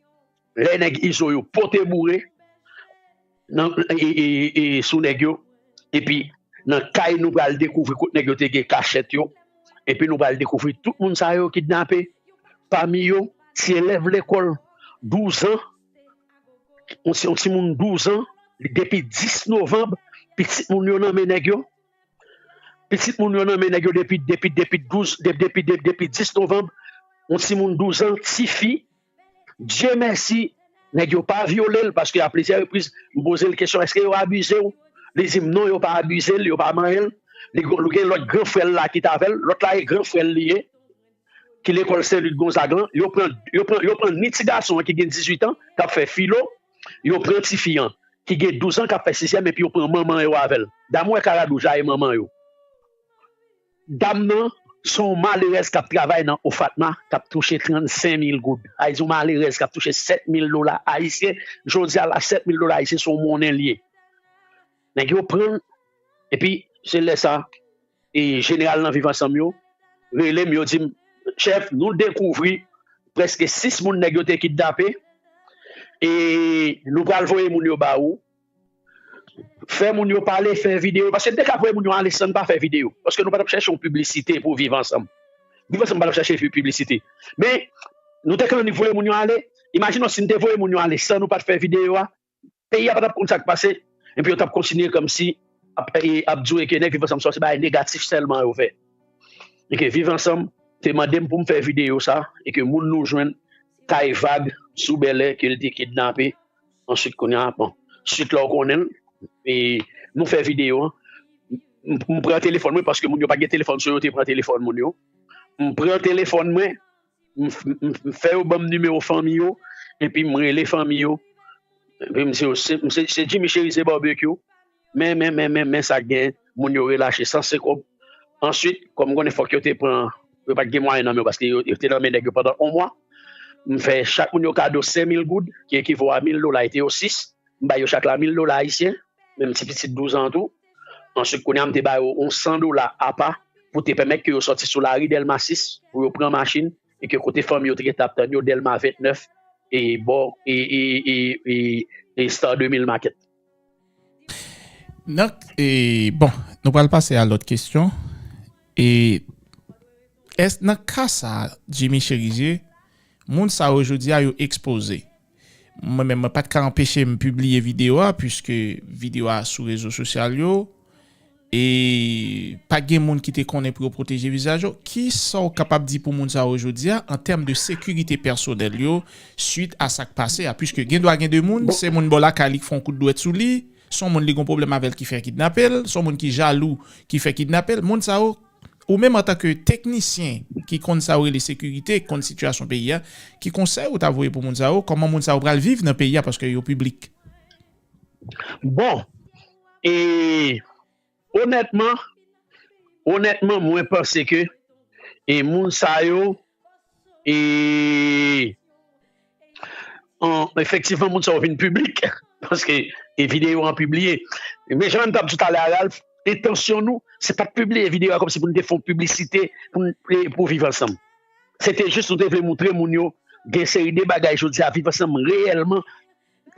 lè nèg Izo yo pote boure nan, e, e, e, sou nèg yo, epi nan kay nou pral dekouvri kot nèg yo te gen kachèt yo, epi nou pral dekouvri tout moun sa yo kidnape, pami yo, ti elèv lekòl douz an, yon ti, yon timoun douz an, depi dis novanm, pitit moun yo nan men nèg yo. Pitit moun yo nan men nèg yo depi, depi, depi douz, de- depi, de- depi dis novanm, yon timoun douz an, tifi. Dye mèsi, nèg yo pa vyole l, paske a plizyè repriz, m poze l kesyon, èske yo abize w? Li di m non, yo pa abize l, yo pa manyen l. Li gen, li gen lòt gran frè l la ki t avè l, lòt la e gran frè l li ye, ki lekòl Sen Lik Gonzag lan. Yo pran, yo pran, yo pran ni ti gason an ki gen dizuit an, k ap fè filo, yo pran tifi an, ki gen douz an, k ap fè sizyèm, epi yo pran manman yo avè l. Dam ou wè Karadouj la e manman yo. Dam nan, se yon malerèz k ap travay nan Ofatma, k ap touche trannsenk mil goud. Sa vle di yon malerèz k ap touche sèt mil dola ayisyen. Jodi a la, sèt mil dola ayisyen se yon monnen l ye. Nèg yo pran l, epi se lè sa, e, jeneral nan Viv Ansanm yo rele m, yo di m, chèf, nou dekouvri prèske sis moun nèg yo te kidnape, e nou pral voye moun yo ba ou. Fè moun yo pale, fè videyo. Paske n te ka voye moun yo ale san n pa fè videyo. Paske nou pa t ap chèche yon piblisite pou Viv Ansanm. Viv Ansanm pa t ap chèche pi- piblisite. Men, nou te ka annik voye moun yo ale. Imajine w si n te voye moun yo ale san nou pa t fè videyo a, peyi a pa t ap konn sa k pase. Epi yo t ap kontinye kòmsi ap, e, ap di w ke nèg Viv Ansanm sa se bagay negatif sèlman yo fè. E ke Viv Ansanm te mande m pou m fè videyo sa, e ke moun nou jwenn kay vag sou Bèlè ke l te kidnape. Answit, kounye a, bon, swit la w konnen l, e nou fè videyo an. M, m pran telefòn mwen, paske moun yo pa t gen telefòn, so yo te pran telefòn moun yo. M pran telefòn mwen, m, m, m fè yo ban m nimewo fanmi yo, epi m rele fanmi yo. Epi m di yo, se, se, se Jimmy Chérizier Barbecue. Men, men, men, men, men sa k gen, moun yo relache san senkòb. Answit, kòm m konnen fòk yo te pran, yo pa t gen mwayen nan men yo, paske yo, yo te nan men nèg yo pandan yon mwa. M fè chak moun yo kado senk mil goud, ki ekivo a mil dola, e te yo sis. M bay yo chak la mil dola ayisyen, menm ti pitit douz an tou. Answit, kounye a, m te ba yo yon san dola apa pou te pèmèt ke yo sòti sou lari Dèlma sis, pou yo pran machin, e ke kote fanmi yo te gentan ap tann yo, Dèlma vennèf, e bò, e, e, e, e, e Star de mil Market. Nan, e, bon, nou pral pase a lòt kesyon. E, èske nan ka sa a, Jimmy Chérizier, moun sa yo jodi a yo ekspoze? Mwen menm, mwen pa t ka anpeche m pibliye videyo a, piske videyo a sou rezo sosyal yo. E pa gen moun ki te konnen pou yo pwoteje vizaj yo. Kisa w kapab di pou moun sa yo jodi a, an tèm de sekirite pèsonèl yo, swit a sa k pase a? Piske gen dwa gen de moun, se moun bò lakay li k fè yon kout dwèt sou li, se yon moun li gen yon pwoblèm avè l ki fè kidnape l, se yon moun ki jalou ki fè kidnape l. Moun sa yo, ou menm antanke teknisyen ki konn sa yo rele sekirite, ki konn sitiyasyon peyi a, ki konsèy ou ta voye pou moun sa yo? Kòman moun sa yo pral viv nan peyi a paske yo piblik? Bon, e onètman, onètman, mwen panse ke e moun sa yo, e an, efektivman, moun sa yo vin piblik, paske e videyo an pibliye. Men jan m t ap di w talè a, Ralph, entansyon nou, se pa t pibliye videyo a kòmsi pou n te fè yon piblisite, pou n, pou viv ansanm. Se te jis nou te vle montre moun yo, gen seri de bagay jodi a, viv ansanm reyèlman,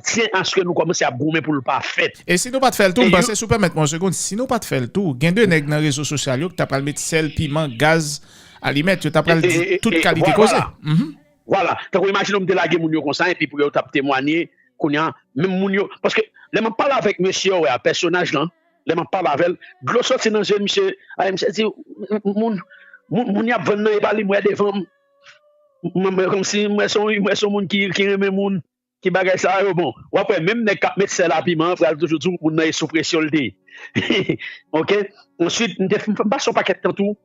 tyen aske nou kòmanse ap goumen pou l pa fèt. E si nou pa t fè l tou, m panse, si w pèmèt mwen yon segonn, si nou pa t fè l tou, gen de nèg nan rezo sosyal yo ki ta pral met sèl, piman, gaz, alimèt, yo ta pral di tout kalite koze. Vwala. Tankou imajine w m te lage moun yo konsa, epi pou yo t ap temwanye, kounye a, menm moun yo, paske lè m ap pale avèk mesye yo, wè, pèsonaj lan, lè m ap pale avè l, dlo soti nan zye misye, ale misye di, moun, moun, moun y ap vann nan, e pa li m wè devan m. Mwen, mwen, kòmsi, mwen se yon, mwen se yon moun ki, ki renmen moun, ki bagay sa yo, bon, w ap wè, menm nèg k ap met sèl a piman an, pral toujou di w moun nan e sou presyon l te ye. Oke? Answit, m te, m pase yon pakèt tan tou,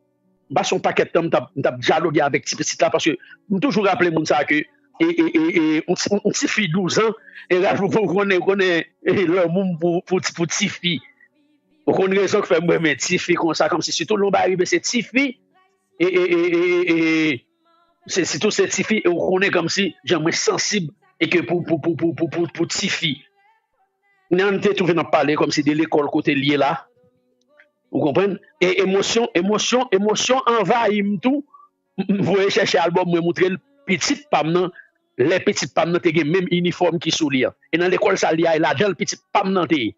m pase yon pakèt tan, m t ap, m t ap dyaloge avèk ti pitit la, paske m toujou raple moun sa ke, e, e, e, e, yon ti, yon ti fi douz an, e Ralph, ou konnen, ou konnen, e, lanmou m pou, pou, ti- pou ti fi. Ou konn rezon k fè m renmen ti fi konsa, kòmsi sitou lè yon bagay rive, se ti fi, e, e, e, e, e, se, sitou se ti fi, e ou konnen kòmsi jan mwen sansib, e ke pou, pou, pou, pou, pou, pou, pou ti fi. Nan n te twouve n ap pale kòmsi de lekòl kote l ye la. Ou konprann? E emosyon, emosyon, emosyon anvayi m tou. M, m voye chèche albòm mwen, montre l pitit pa m nan. Lè pitit pa m nan te gen menm inifòm ki sou li an. E nan lekòl sa l ye a, e ladan l pitit pa m nan te ye.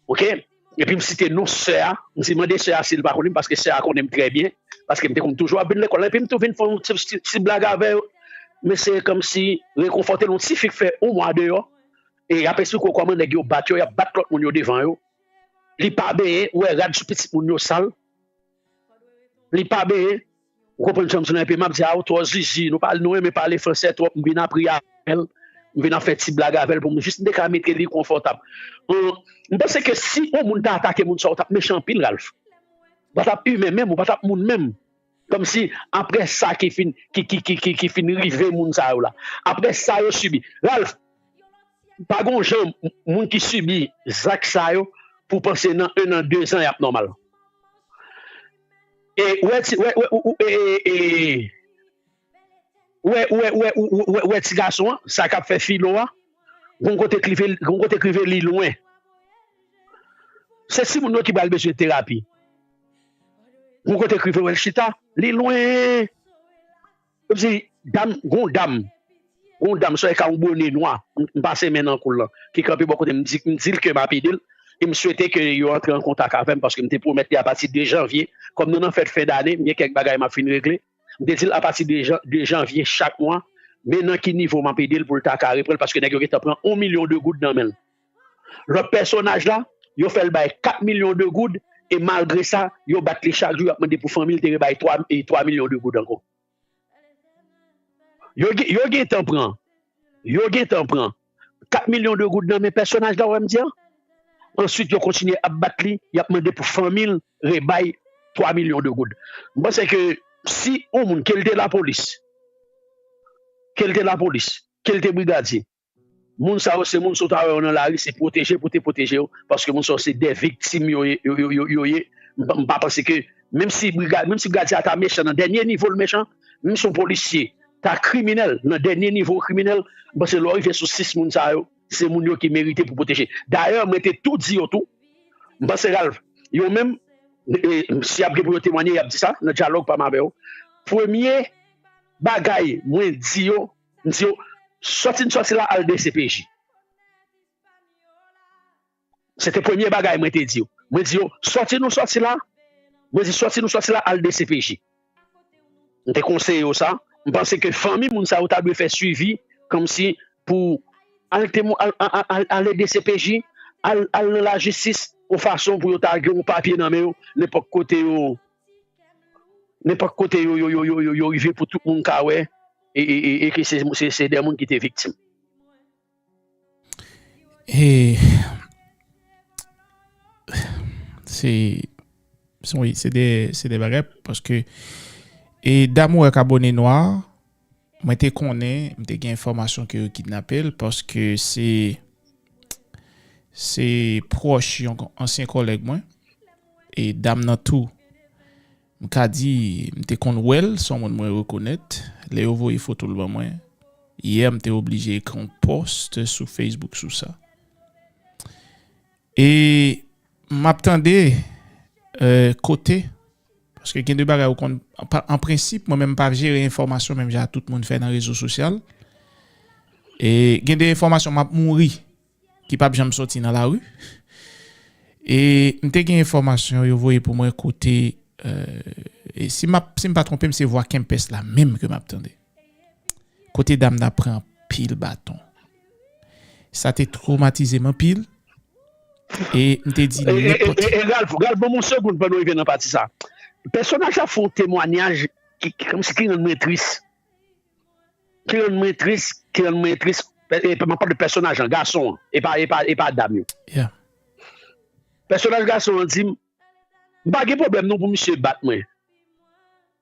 Oke? Epi m site non sè a, m di mande sè a si l pa konnen m, paske sè a konnen m trè byen, paske m te konn toujou ap vin lekòl la, epi m tou vin fè yon ti, ti, ti blag avè yo. Men se kòmsi rekonfòte l, yon ti fi k fè yon mwa deyò, e y ap esplike w kòman nèg yo bat yo, y ap bat lòt moun yo devan yo. Li pa benyen, ou wè rad sou pitit moun yo sal. Li pa benyen. Ou konprann sa m di w la, epi m ap di, a, ou twò zizi, nou pa, nou renmen pale fransè twòp, m vin apri avè l, m vin ap fè ti blag avè l pou m jis m te ka mete li konfòtab. An, m panse ke si yon moun ta atake moun sa, ou t ap mechan anpil, Ralph. Ou pa t ap imen menm, ou pa t ap moun menm. Kòmsi, apre sa ki fin, ki, ki, ki, ki, ki fin rive moun sa yo la. Apre sa yo sibi. Ralph, pa gon jan moun ki sibi zak sa yo pou panse nan en an, de zan, y ap nòmal. E wè ti, wè, wè, ou, ou, e, e, e, wè, wè, wè, ou, ou, wè, wè ti gason an, sa k ap fè filo a, gon kote k rive, gon kote k rive li lwen. Se timoun yo ki pral bezwen terapi. Gon kote k rive wè l chita, li lwen. Yo di, dam, gon dam, gon dam, sòy ka yon bone nwa, m, m pase men nan kou l lan, ki kanpe bò kote m, m di, m di l ke m ap ede l, e m swete ke yo antre an kontak avè m, paske m te pwomèt li apati de janvye, kòm nou nan fèt fen dane, m gen kèk bagay m ap fin regle, m te di l apati de jan, de janvye chak mwa, men nan ki nivo m ap ede l pou l ta ka reprann, paske nèg yo gentan pran yon milyon de goud nan men l. Lòt pèsonaj la, yo fè l bay kat milyon de goud, e malgre sa, yo bat li chak jou, y ap mande pou fanmi l te rebay twa, e twa milyon de goud ankò. Yo, gen- yo gentan pran, yo gentan pran kat milyon de goud nan men pèsonaj la, w wè m di an? Answit, yo kontinye ap bat li, y ap mande pou fanmi l rebay twa milyon de goud. M panse ke si yon moun, ke l te lapolis, ke l te lapolis, ke l te brigadye, moun sa yo se moun sa w ta wè yo nan lari, se pwoteje pou te pwoteje yo, paske moun sa yo se de viktim yo ye, yo, yo, yo, yo ye. M pa, m pa panse ke, menm si briga-, menm si brigadye a ta mechan, nan dènye nivo l mechan, menm si yon polisye ta kriminèl, nan dènye nivo kriminèl, m panse lè w rive sou sis moun sa yo, se moun yo ki merite pou pwoteje. Dayè, mwen te tou di yo tou, m panse Ralph, yo menm, e, si y ap gen pou yo temwanye, y ap di sa, nan dyalòg pa m avè yo. Premye bagay mwen di yo, m di yo, sòti n sòti la, al D C P J. Se te premye bagay mwen te di yo. Mwen di yo, sòti nou sòti la. Mwen di, sòti nou sòti la, al D C P J. M te konseye yo sa. M panse ke fanmi moun sa yo ta dwe fè swivi, kòmsi pou al temw-, al, al, al, al, ale D C P J, al, al nan lajistis, yon fason pou yo ta gen yon papye nan men yo, nenpòt kote yo, nenpòt kote yo, yo, yo, yo, yo, yo rive pou tout moun ka wè, e, e, e, e ke se, se, se de moun ki te viktim. E se, se, wi, se de, se de bagay, paske, e dam ou wè k a bone nwa, mwen te konnen, m te gen enfòmasyon ke yo kidnape l, paske se, se pwòch yon ansyen kòlèg mwen, e dam nan tou, m ka di, m te konn wè l, se yon moun mwen rekonèt, lè yo voye foto l ban mwen, yè, m te oblije ekri yon post sou Facebook sou sa. E m ap tande, eh, kote, paske gen de bagay ou konn, pa- an prensip, mwen menm m pa jere enfòmasyon menm jan tout moun fè nan rezo sosyal. E gen de enfòmasyon m ap mouri ki p ap janm sòti nan lari. E m te gen enfòmasyon yo voye pou mwen kote, eh, e si m ap, si m pa twonpe m, se vwa Kempès la menm ke m ap tande. Kote dam nan pran anpil baton. Sa te twomatize m anpil. E m te di e, e, nenpòt. E, e, e, Ralph, Ralph, ban m yon segonn pandan w rive nan pati sa. Pèsonaj la fè yon temwanyaj ki, ki, kòmsi ki rann mwen tris. Ki rann mwen tris, ki rann mwen tris. E, e, m ap pale de pèsonaj lan, gason an, e pa, e pa, e pa dam yo. Yeah. Pèsonaj gason an di m, m pa gen pwoblèm non pou misye bat mwen.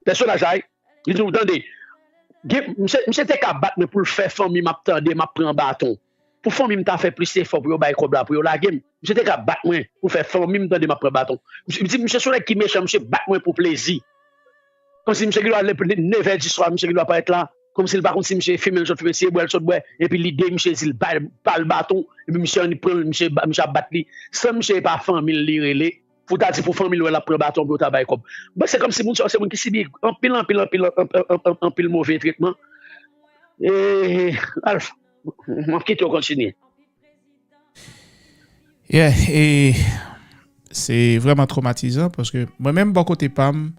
Pèsonaj la, li di w, tande, gen, misye, misye te ka bat mwen pou l fè fanmi m ap tande m ap pran baton. Pou fanmi m ta fè plis efò pou yo bay kòb la, pou yo lage m. Misye te ka bat mwen pou fè fanmi m tande m ap pran baton. Misye, misye, misye se yon nèg ki mechan, misye bat mwen pou plezi. Kòmsi misye gen dwa lè nevè di swa, misye gen dwa parèt la. Kòmsi l pa konn si misye fimen l sot fimen, si e bwè l sot bwè. Epi lide misye di l ba l baton. Epi misye annik pran l, misye, misye ap bat li. San misye e pa fanmi l li rele. Pou ta di pou fanmi l wè l ap pran baton pou yo ta bay kòb. Bon, se kòmsi moun sa yo se moun ki sibi anpil, anpil, anpil, anpil, anpil, anpil, anpil move tretman. E, Ralph, m ap kite w kontinye. Yeah, e se vrèman twomatizan paske mwen menm bò kote pa m,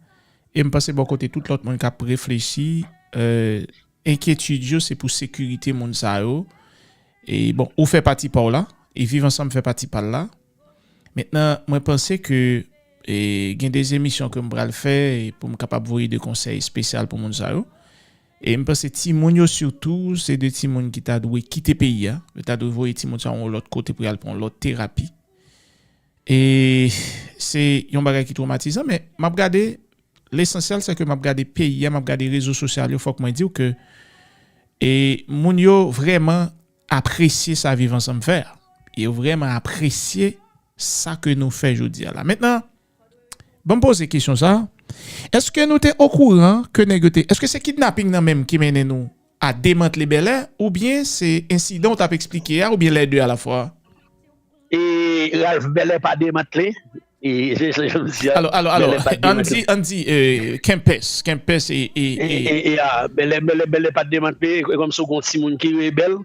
e m panse bò kote tout lòt moun k ap reflechi, eh, enkyetid yo se pou sekirite moun sa yo. E bon, ou fè pati pa w la, e Viv Ansanm fè pati pa l la. Mentnan, mwen panse ke, e, gen de emisyon ke m pral fè e pou m kapab voye de konsèy espesyal pou moun sa yo. E m panse timoun yo sitou, se de timoun ki ta dwe kite peyi a. Yo ta dwe voye timoun sa yo yon lòt kote pou y al pran yon lòt terapi. E se yon bagay ki twomatizan, men m ap gade, lesansyèl se ke m ap gade peyi a, m ap gade rezo sosyal yo, fòk mwen di w ke, e, moun yo vrèman apresye sa Viv Ansanm fè a. Yo vrèman apresye sa ke nou fè jodi a la. Mentnan, ban m poze kesyon sa. Èske nou te okouran ke nèg yo te, èske se kidnaping nan menm ki mennen nou a demantle Bèlè, oubyen se ensidan w t ap eksplike a, oubyen lè de alafwa? E Ralph, Bèlè pa demantle. E se sa jan m di a. Alò, alò, alò, Bèlè pa ann demantle. Di, ann di, eh, Kempès, Kempès e, e, E, e, e, e, a, Bèlè, Bèlè, Bèlè pa demantle. E kòmsi w gen yon timoun ki rebèl.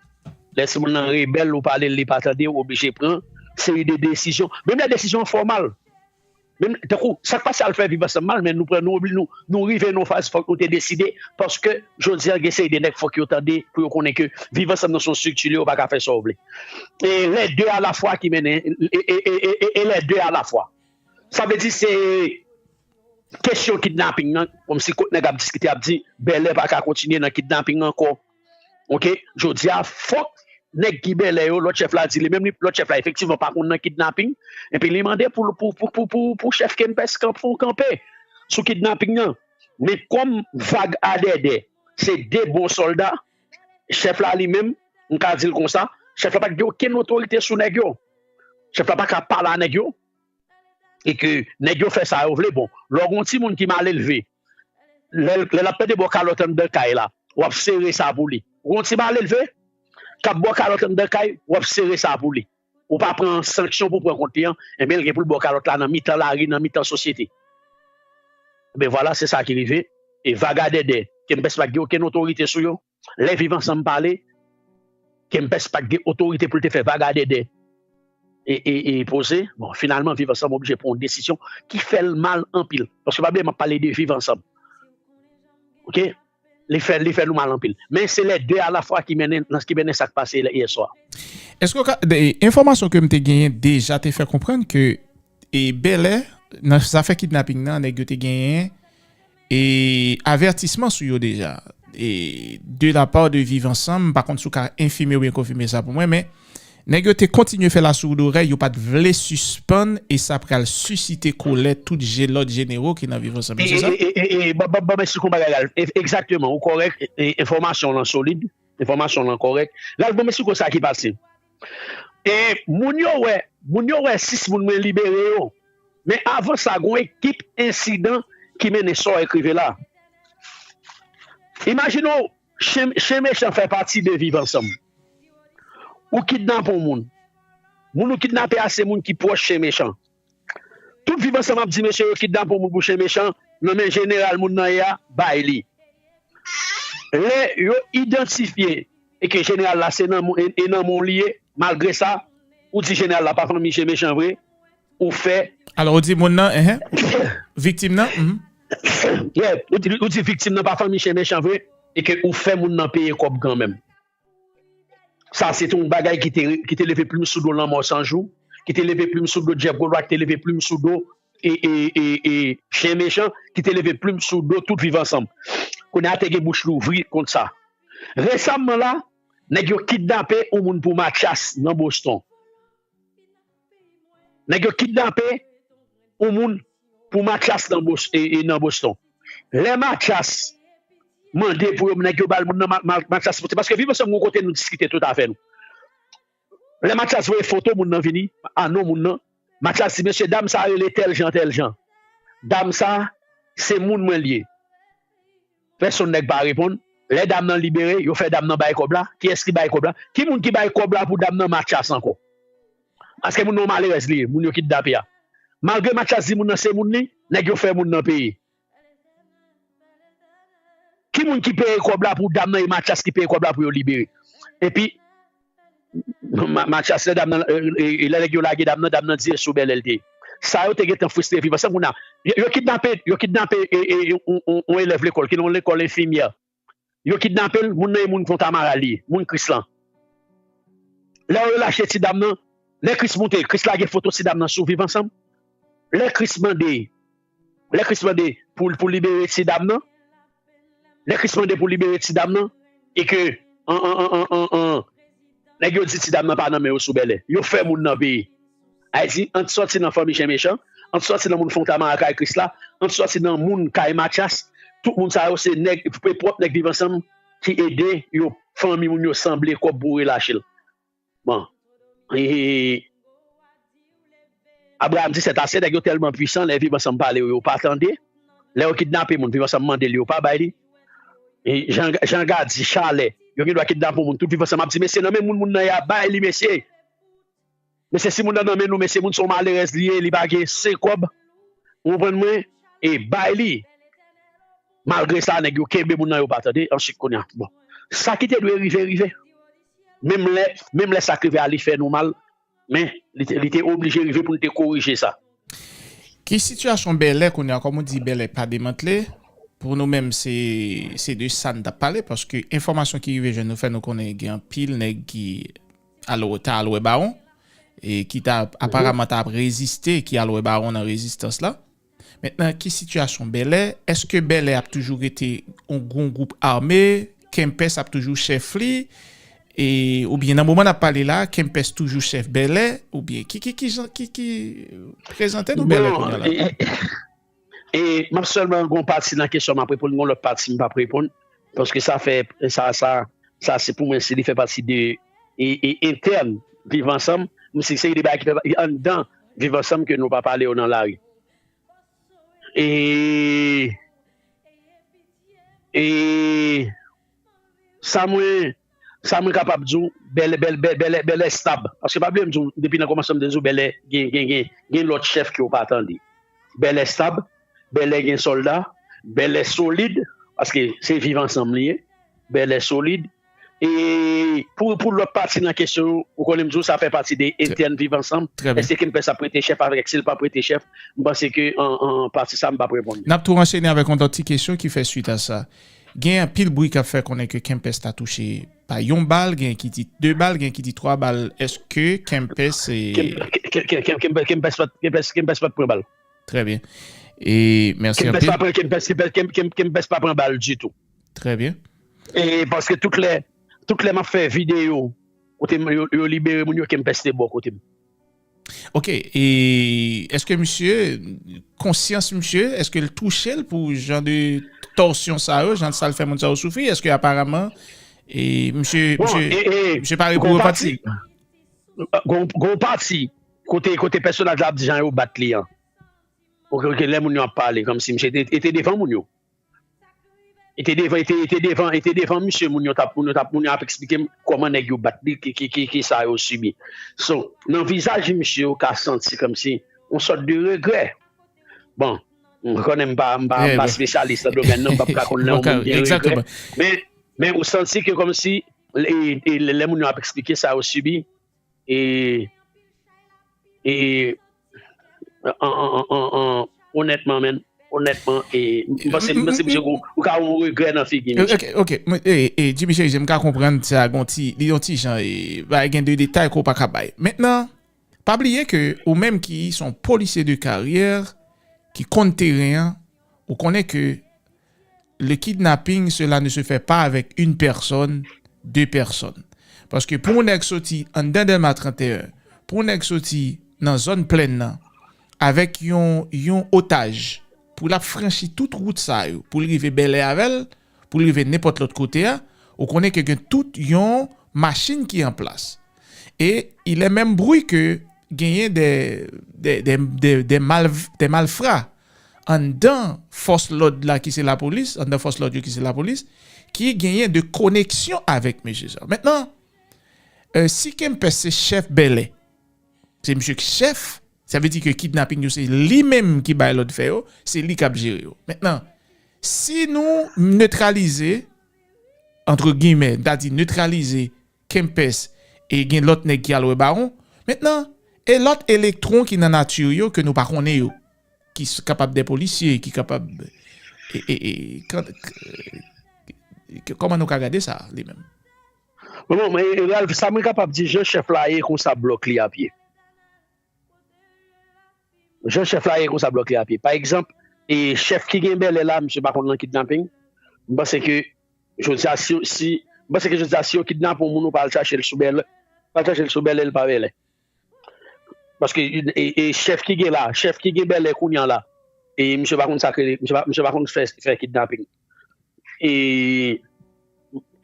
Lè timoun nan rebèl, ou pale l, li pa tande, ou oblije pran seri de desizyon. Menm lè desizyon an fòmal. Menm, tankou, sa k pase al fè Viv Ansanm mal, men nou pran, nou obli-, nou, nou rive nan yon faz, fòk nou te deside, paske jodi a, gen seri de nèg, fòk yo tande, pou yo konnen ke Viv Ansanm nan se yon estrikti, yo pa ka fè sa w vle. E lè de alafwa ki mennen, e, e, e, e, e, e lè de alafwa. Sa vle di se kesyon kidnaping nan, kòmsi kot nèg ap diskite, ap di, Bèlè pa ka kontinye nan kidnaping ankò. Oke? Jodi a, fòk nèg ki Bèlè yo, lòt chèf la di li menm, li, lòt chèf la efektivman pa konn nan kidnaping, epi li mande pou, pou, pou, pou, pou, pou chèf Kempès kanp-, fè yon kanpe sou kidnaping nan. Men kòm Vag a Dèdè se de bon sòlda, chèf la li menm, m ka di l konsa, chèf la pa t gen okenn otorite sou nèg yo. Chèf la pa ka pale a nèg yo, e ke nèg yo fè sa yo vle. Bon, lè w gen yon timoun ki malelve, lè, lè l ap pede bò kalòt anndan kay la, w ap sere sa pou li. Ou gen yon ti malelve k ap bò kalòt anndan kay, w ap sere sa pou li. Ou pa pran sanksyon pou pran kont li an, enben, l gen pou l bò kalòt la nan mitan lari, nan mitan sosyete. Enben, vwala, se sa ki rive. E Vag a Dèdè, Kempès pa t gen okenn otorite sou yo. Lè Viv Ansanm pale, Kempès pa t gen otorite pou l te fè Vag a Dèdè e, e, e poze. Bon, finalman, Viv Ansanm oblije pran yon desizyon ki fè l mal anpil. Paske pa bliye, m ap pale de Viv Ansanm. Oke? Li fè, li fè nou mal anpil. Men se lè de alafwa ki mennen, ki mennen sa k pase yè swa. Èske w ka, de, enfòmasyon ke m te genyen deja te fè konprann ke, e, Bèlè, nan zafè kidnaping nan, nèg yo te genyen e avètisman sou yo deja. E de la part de Viv Ansanm, m pa konn si w ka enfime oubyen konfime sa pou mwen, men nèg yo te kontinye fè lasourdorèy, yo pa t vle sispann, e sa pral sisite kolè tout je-, lòt jenero ki nan Viv Ansanm, se sa? E, e, e, e, ban, ban, ban m eksplike w yon bagay, Ralph. E, egzakteman, ou kòrèk, e, e, enfòmasyon w lan solid, enfòmasyon w lan kòrèk. Ralph, ban m eksplike w sa ki pase. E moun yo wè, moun yo wè sis moun mwen libere yo. Men avan sa, gen yon ekip ensidan ki mennen sa w wè k rive la. Imajine w, Chen, chen mechan fè pati de viv ansanm. Ou kidnape yon moun. Moun ou kidnape a se moun ki pwòch chen mechan. Tout viv ansanm ap di mesye yo kidnape yon moun pou chen mechan, nan men jeneral moun nan ye a, bay li. Lè yo idantifye e ke jeneral la se nan e nan men w li ye, malgre sa, ou di jeneral la pa fanmi chen mechan vre, ou fè. Alò, ou di moun nan, enhen, viktim nan, mhm. Yeah, ou di, ou di viktim nan pa fanmi chen mechan vre, e ke ou fè moun nan peye kòb kanmenm. Sa se te yon bagay ki te, ki te leve plim sou do Lanmò San Jou, ki te leve plim sou do Jeff Golois, ki te leve plim sou do e, e, e, e, chen mechan, ki te leve plim sou do tout viv ansanm. Kounye a te gen bouch louvri kont sa. Resamman la, nèg yo kidnape yon moun pou Matyas nan Boston. Nèg yo kidnape yon moun pou Matyas nan Bos, e, e nan Boston. Lè Matyas mande pou yo, nèg yo ba l moun nan, Ma- Ma- Matyas pote. Paske viv ansanm gon kote nou diskite tout afè nou. Lè Matyas voye foto moun nan vini, a non moun nan, Matyas di, mesye, dam sa rele tèl jan, tèl jan. Dam sa, se moun mwen li ye. Pèsonn nèg pa reponn. Lè dam nan libere, yo fè dam nan bay kòb la. Kiyès ki bay kòb la? Ki moun ki bay kòb la pou dam nan? Matyas ankò. Paske moun nan malerèz li ye, moun yo kidnape a. Malgre Matyas di moun nan se moun li, nèg yo fè moun nan peye. Ki moun ki peye kòb la pou dam nan? E Matyas ki peye kòb la pou yo libere. Epi, Ma- Matyas, lè dam nan, e, e, e, lè nèg yo lage dam nan, dam nan di e sou bèlè l te ye. Sa yo te gentan fristre viv ansanm kounye a. Yo, yo kidnape, yo kidnape e, e, e, yon, yon, yon elèv lekòl, ki nan yon lekòl enfimyè. Yo kidnape l, moun nan e moun Fontamara li ye, moun Kris lan. Lè yo lache ti dam nan, lè Kris moute, Kris lage foto ti dam nan sou viv ansanm. Lè Kris mande, lè Kris mande pou, pou libere ti dam nan, lè Kris mande pou libere ti dam nan, e ke, an, an, an, an, an, an, nèg yo di ti dam nan pa nan men yo sou bèlè. Yo fè moun nan peye. Ayiti, ant sòti nan fanmi chen mechan, ant sòti nan moun Fontamara kay Kris la, ant sòti nan moun kay Matyas, tout moun sa yo se nèg, pwòp nèg viv ansanm ki ede yo, fanmi moun yo sanble kòb pou relache l. Bon. E, Abraham disèt ase, nèg yo tèlman pwisan, lè viv ansanm pale yo, yo pa tande. Lè yo kidnape moun, viv ansanm mande l, yo pa bay li. E, Jan, Jan Gadi, Chalè, yo gen dwa kidnape moun, tout viv ansanm ap di, mesye, nan men moun, moun nan ye a, bay li, mesye. Mesye, si moun nan nan men nou, mesye, moun se yon malerèz li ye, li pa gen sen kòb. Ou konprann mwen? E bay li. Malgre sa, nèg yo kenbe moun nan, yo pa tande. Answit, kounye a, bon. Sa ki te dwe rive, rive. Menm lè, menm lè sa k rive a, li fè nou mal, men li te, li te oblije rive pou n te korije sa. Ki sitiyasyon Bèlè kounye a? Kòm ou di, Bèlè pa demantle. Pou nou menm, se, se de sa n t ap pale, paske enfòmasyon ki rive jwenn nou fè nou konnen gen anpil nèg ki al, ta al wè Bawon, e ki ta, mhm, aparaman ta ap reziste, ki al wè Bawon nan rezistans la. Mentnan, ki sitiyasyon Bèlè? Èske Bèlè ap toujou rete yon gwo gwoup ame? Kempès ap toujou chèf li? E, oubyen nan moman n ap pale la, Kempès toujou chèf Bèlè? Oubyen ki, ki, ki jan, ki, ki, prezante nou Bèlè kounye a la? E, e, e, m ap sèlman gon pati nan kesyon m ap reponn, gon lòt pati m p ap reponn. Paske sa fè, sa, sa, sa se pou mwen, se li fè pati de, e, e, entèn Viv Ansanm. M si se de bagay ki fè pati anndan Viv Ansanm ke nou pa pale yo nan lari. E, e, sa mwen, sa mwen kapab di w, Bèlè, Bèlè, Bèlè, Bèlè, Bèlè stab. Paske pa bliye m di w, depi nan kòmansman m te di w, Bèlè gen, gen, gen, gen lòt chèf ke w pa tande. Bèlè stab, Bèlè gen sòlda, Bèlè solid, paske se Viv Ansanm li ye, Bèlè solid. E pou, pou lòt pati nan kesyon, ou konnen m di w, sa fè pati de entèn Viv Ansanm. Trè byen. Èske Kempès ap rete chèf avèk, si l p ap rete chèf, m panse ke an, an, pati sa, m p ap reponn li. N ap tou anchene avèk yon lòt ti kesyon ki fè swit a sa. Gen anpil bri k ap fè konnen ke Kempès ta touche pa yon bal, gen ki di de bal, gen ki di twa bal. Èske Kempès, e, Kemp-, Ke-, Ke-, Ke-, Kemp-, Kempès pa t, Kempès, Kempès pa t pran bal. Trè byen. E mèsi anpil. Kempès pa pran, Kempès, Kempès, Kemp-, Kemp-, Kempès pa pran bal ditou. Trè byen. E paske tout lè, tout lè m ap fè videyo kote m, yo, yo libere moun yo, Kempès te bò kote m. Ok, e èske misye, konsyans misye, èske l touche l pou jan de tòsyon sa yo, jan sa l fè moun sa yo soufri? Èske aparaman, e misye, bon, misye, e, e, misye pare pou repanti? Gon, gon pati, kote, kote pèsonaj la ap di jan yo bat li an. Ok, ok, lè moun yo ap pale, kòmsi misye te, te devan moun yo. E te devan, e te, e te devan, e te devan misye, moun yo t ap, moun yo t ap, moun yo ap eksplike m kòman nèg yo bat li, ki, ki, ki, ki sa yo sibi. So, nan vizaj misye, ou ka santi kòmsi yon sòt de regrè. Bon, m konnen m pa, m pa, m pa espesyalis nan domèn nan, m p ap ka konn lè yon moun gen regrè. Men, men ou santi ke kòmsi, e, e, lè, lè moun yo ap eksplike sa yo sibi, e, e, an, an, an, an, an, onètman, menn, onètman, e, m panse, m panse misye gon, ou ka wè yon regrè nan figi misye. Ok, ok. E, e, Jimmy Cherizier, m ka konprann sa, gon ti, li yon ti jan, e, bay gen de detay ke w pa ka bay. Mentnan, pa bliye ke ou menm ki se yon polisye de karyè, ki konn teren an, ou konnen ke le kidnapping, cela ne se fait pas avec une personne, deux personnes. Paske pou yon nèg soti anndan Dèlma trannteyen, pou yon nèg soti nan zòn plèn nan, avèk yon, yon otaj, pou l ap franchi tout wout sa yo, pou l rive Bèlè avè l, pou l rive nenpòt lòt kote a, ou konnen ke gen tout yon machin ki an plas. E il est même bruit que genyen de, de, de, de, de mal, de malfra anndan fòs lòd la ki se lapolis, anndan fòs lòd yo ki se lapolis, ki genyen de koneksyon avèk mesye sa. Mentnan, e, si Kempès se chèf Bèlè, se misye ki chèf, sa vle di ke kidnaping yo se li menm ki bay lòd fè yo, se li k ap jere yo. Mentnan, si nou netralize, antre gimè, m ta di netralize Kempès e gen lòt nèg ki al wè Bawon, mentnan, e lòt elektwon ki nan nati yo ke nou pa konnen yo, ki s-, kapab de polisye, ki kapab, e, e, e, kan-, k-, k-, kòman nou ka gade sa, li menm? Bon, bon, men, e, Ralph, sa mwen kapab di, jan chèf la ye konsa blòk li ap ye. Jan chèf la ye konsa blòk li ap ye. Pa egzanp, e, chèf ki gen Bèlè la, misye pa konn nan kidnaping. M panse ke jodi a, si, si, m panse ke jodi a, si yo kidnape yon moun, ou pa al chache l sou Bèlè, pa al chache l sou Bèlè, l pa Bèlè. Paske, e, e, chèf ki gen la, chèf ki gen Bèlè kounye a la, e misye pa konn sa k rele, misye pa, misye pa konn fè, fè kidnaping. E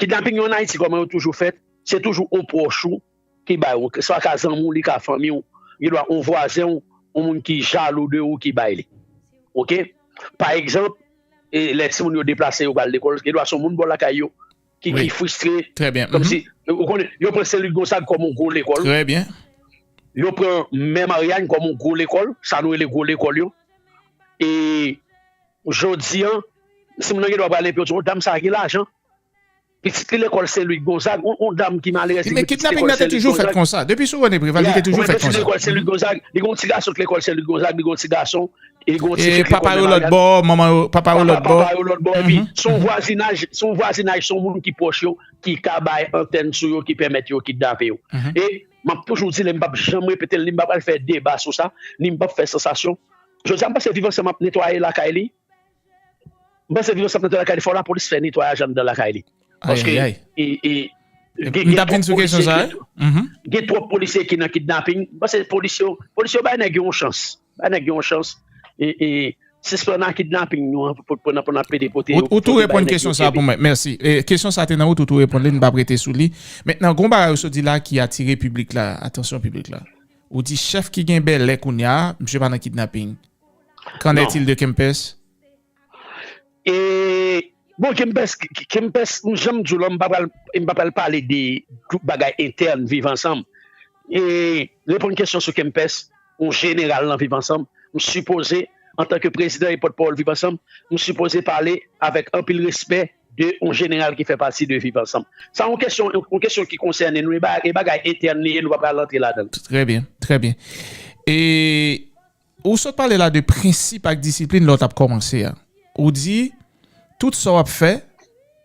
kidnaping yo ann Ayiti, kòman yo toujou fèt, se toujou yon pwòch ou ki bay ou, swa ka zanmi w, li ka fanmi w, gen dwa yon vwazen w, yon moun ki jalou de ou ki bay li. Oke? Pa egzanp, e, lè timoun yo deplase, yo pral lekòl, gen dwa se yon moun bò lakay yo ki, ki fristre, kòmsi, ou konnen, yo pran Sen Lwik Gonzag kòm yon gwo lekòl. Yo pran Mè Maryany kòm yon gwo lekòl, sa nou rele gwo lekòl yo. E jodi a, si moun nan gen dwa pral enpe, yo di, "Oh, dam sa a gen lajan." Pitit li lekòl Sen Lwik Gonzag, yon, yon dam ki malerèz, li gen pitit lekòl Sen Lwik Gonzag. Kidnaping nan te toujou fèt konsa. Depi sou Rene Preval, li te toujou fèt konsa. Li gen yon ti gason ki lekòl Sen Lwik Gonzag, li gen yon ti gason ki lekòl Sen Lwik Gonzag, li gen yon ti gason ki lekòl Mè Maryany. E papa yo lòt bò, manman yo, papa yo lòt bò. Papa yo lòt bò, epi se yon vwazinaj, se yon vwazinaj, se yon moun ki pwòch yo, ki ka bay antèn sou yo, ki pèmèt yo kidnape yo. E m ap toujou di, li, m p ap janm repete l, ni m pa pral fè deba sou sa, ni m p ap fè sansasyon. Jodi a, m panse Viv Ansanm ap netwaye lakay li. M panse Viv Ansanm ap netwaye lakay li, fò lapolis fè netwayaj anndan lakay li. Paske, e, e, gen, gen twòp polisye, gen, gen twòp polisye ki nan kidnaping. M panse polisye yo, polisye yo bay nèg yo yon chans. Bay nèg yo yon chans. E, e, sispann ak kidnaping nou an, pou, pou, pou n ap pede pote yo, pote bay nèg yo. Ou tou reponn kesyon sa a pou mwen. Mèsi. E, kesyon sa a te nan wout, ou tou reponn li, n p ap rete sou li. Mentnan, gon bagay ou sot di la ki atire piblik la, atansyon piblik la. Ou di chèf ki gen Bèlè kounye a, misye pa nan kidnaping. Qu'en est-il de Kempès? E, bon, Kempès, K-, Kempès, jan m di w la, m pa pral, m pa pral pale de tout bagay entèn Viv Ansanm. E, reponn kesyon sou Kempès, yon jeneral nan Viv Ansanm, m sipoze, antanke prezidan e pòtpawòl Viv Ansanm, m sipoze pale avèk anpil respè de yon jeneral ki fè pati de Viv Ansanm. Sa yon kesyon, yon kesyon ki konsène nou, e ba-, e bagay entèn li ye, nou pa pral antre ladan l. Trè byen, trè byen. E ou sot pale la de prensip ak disiplin lè w t ap kòmanse a. Ou di, tout sa w ap fè,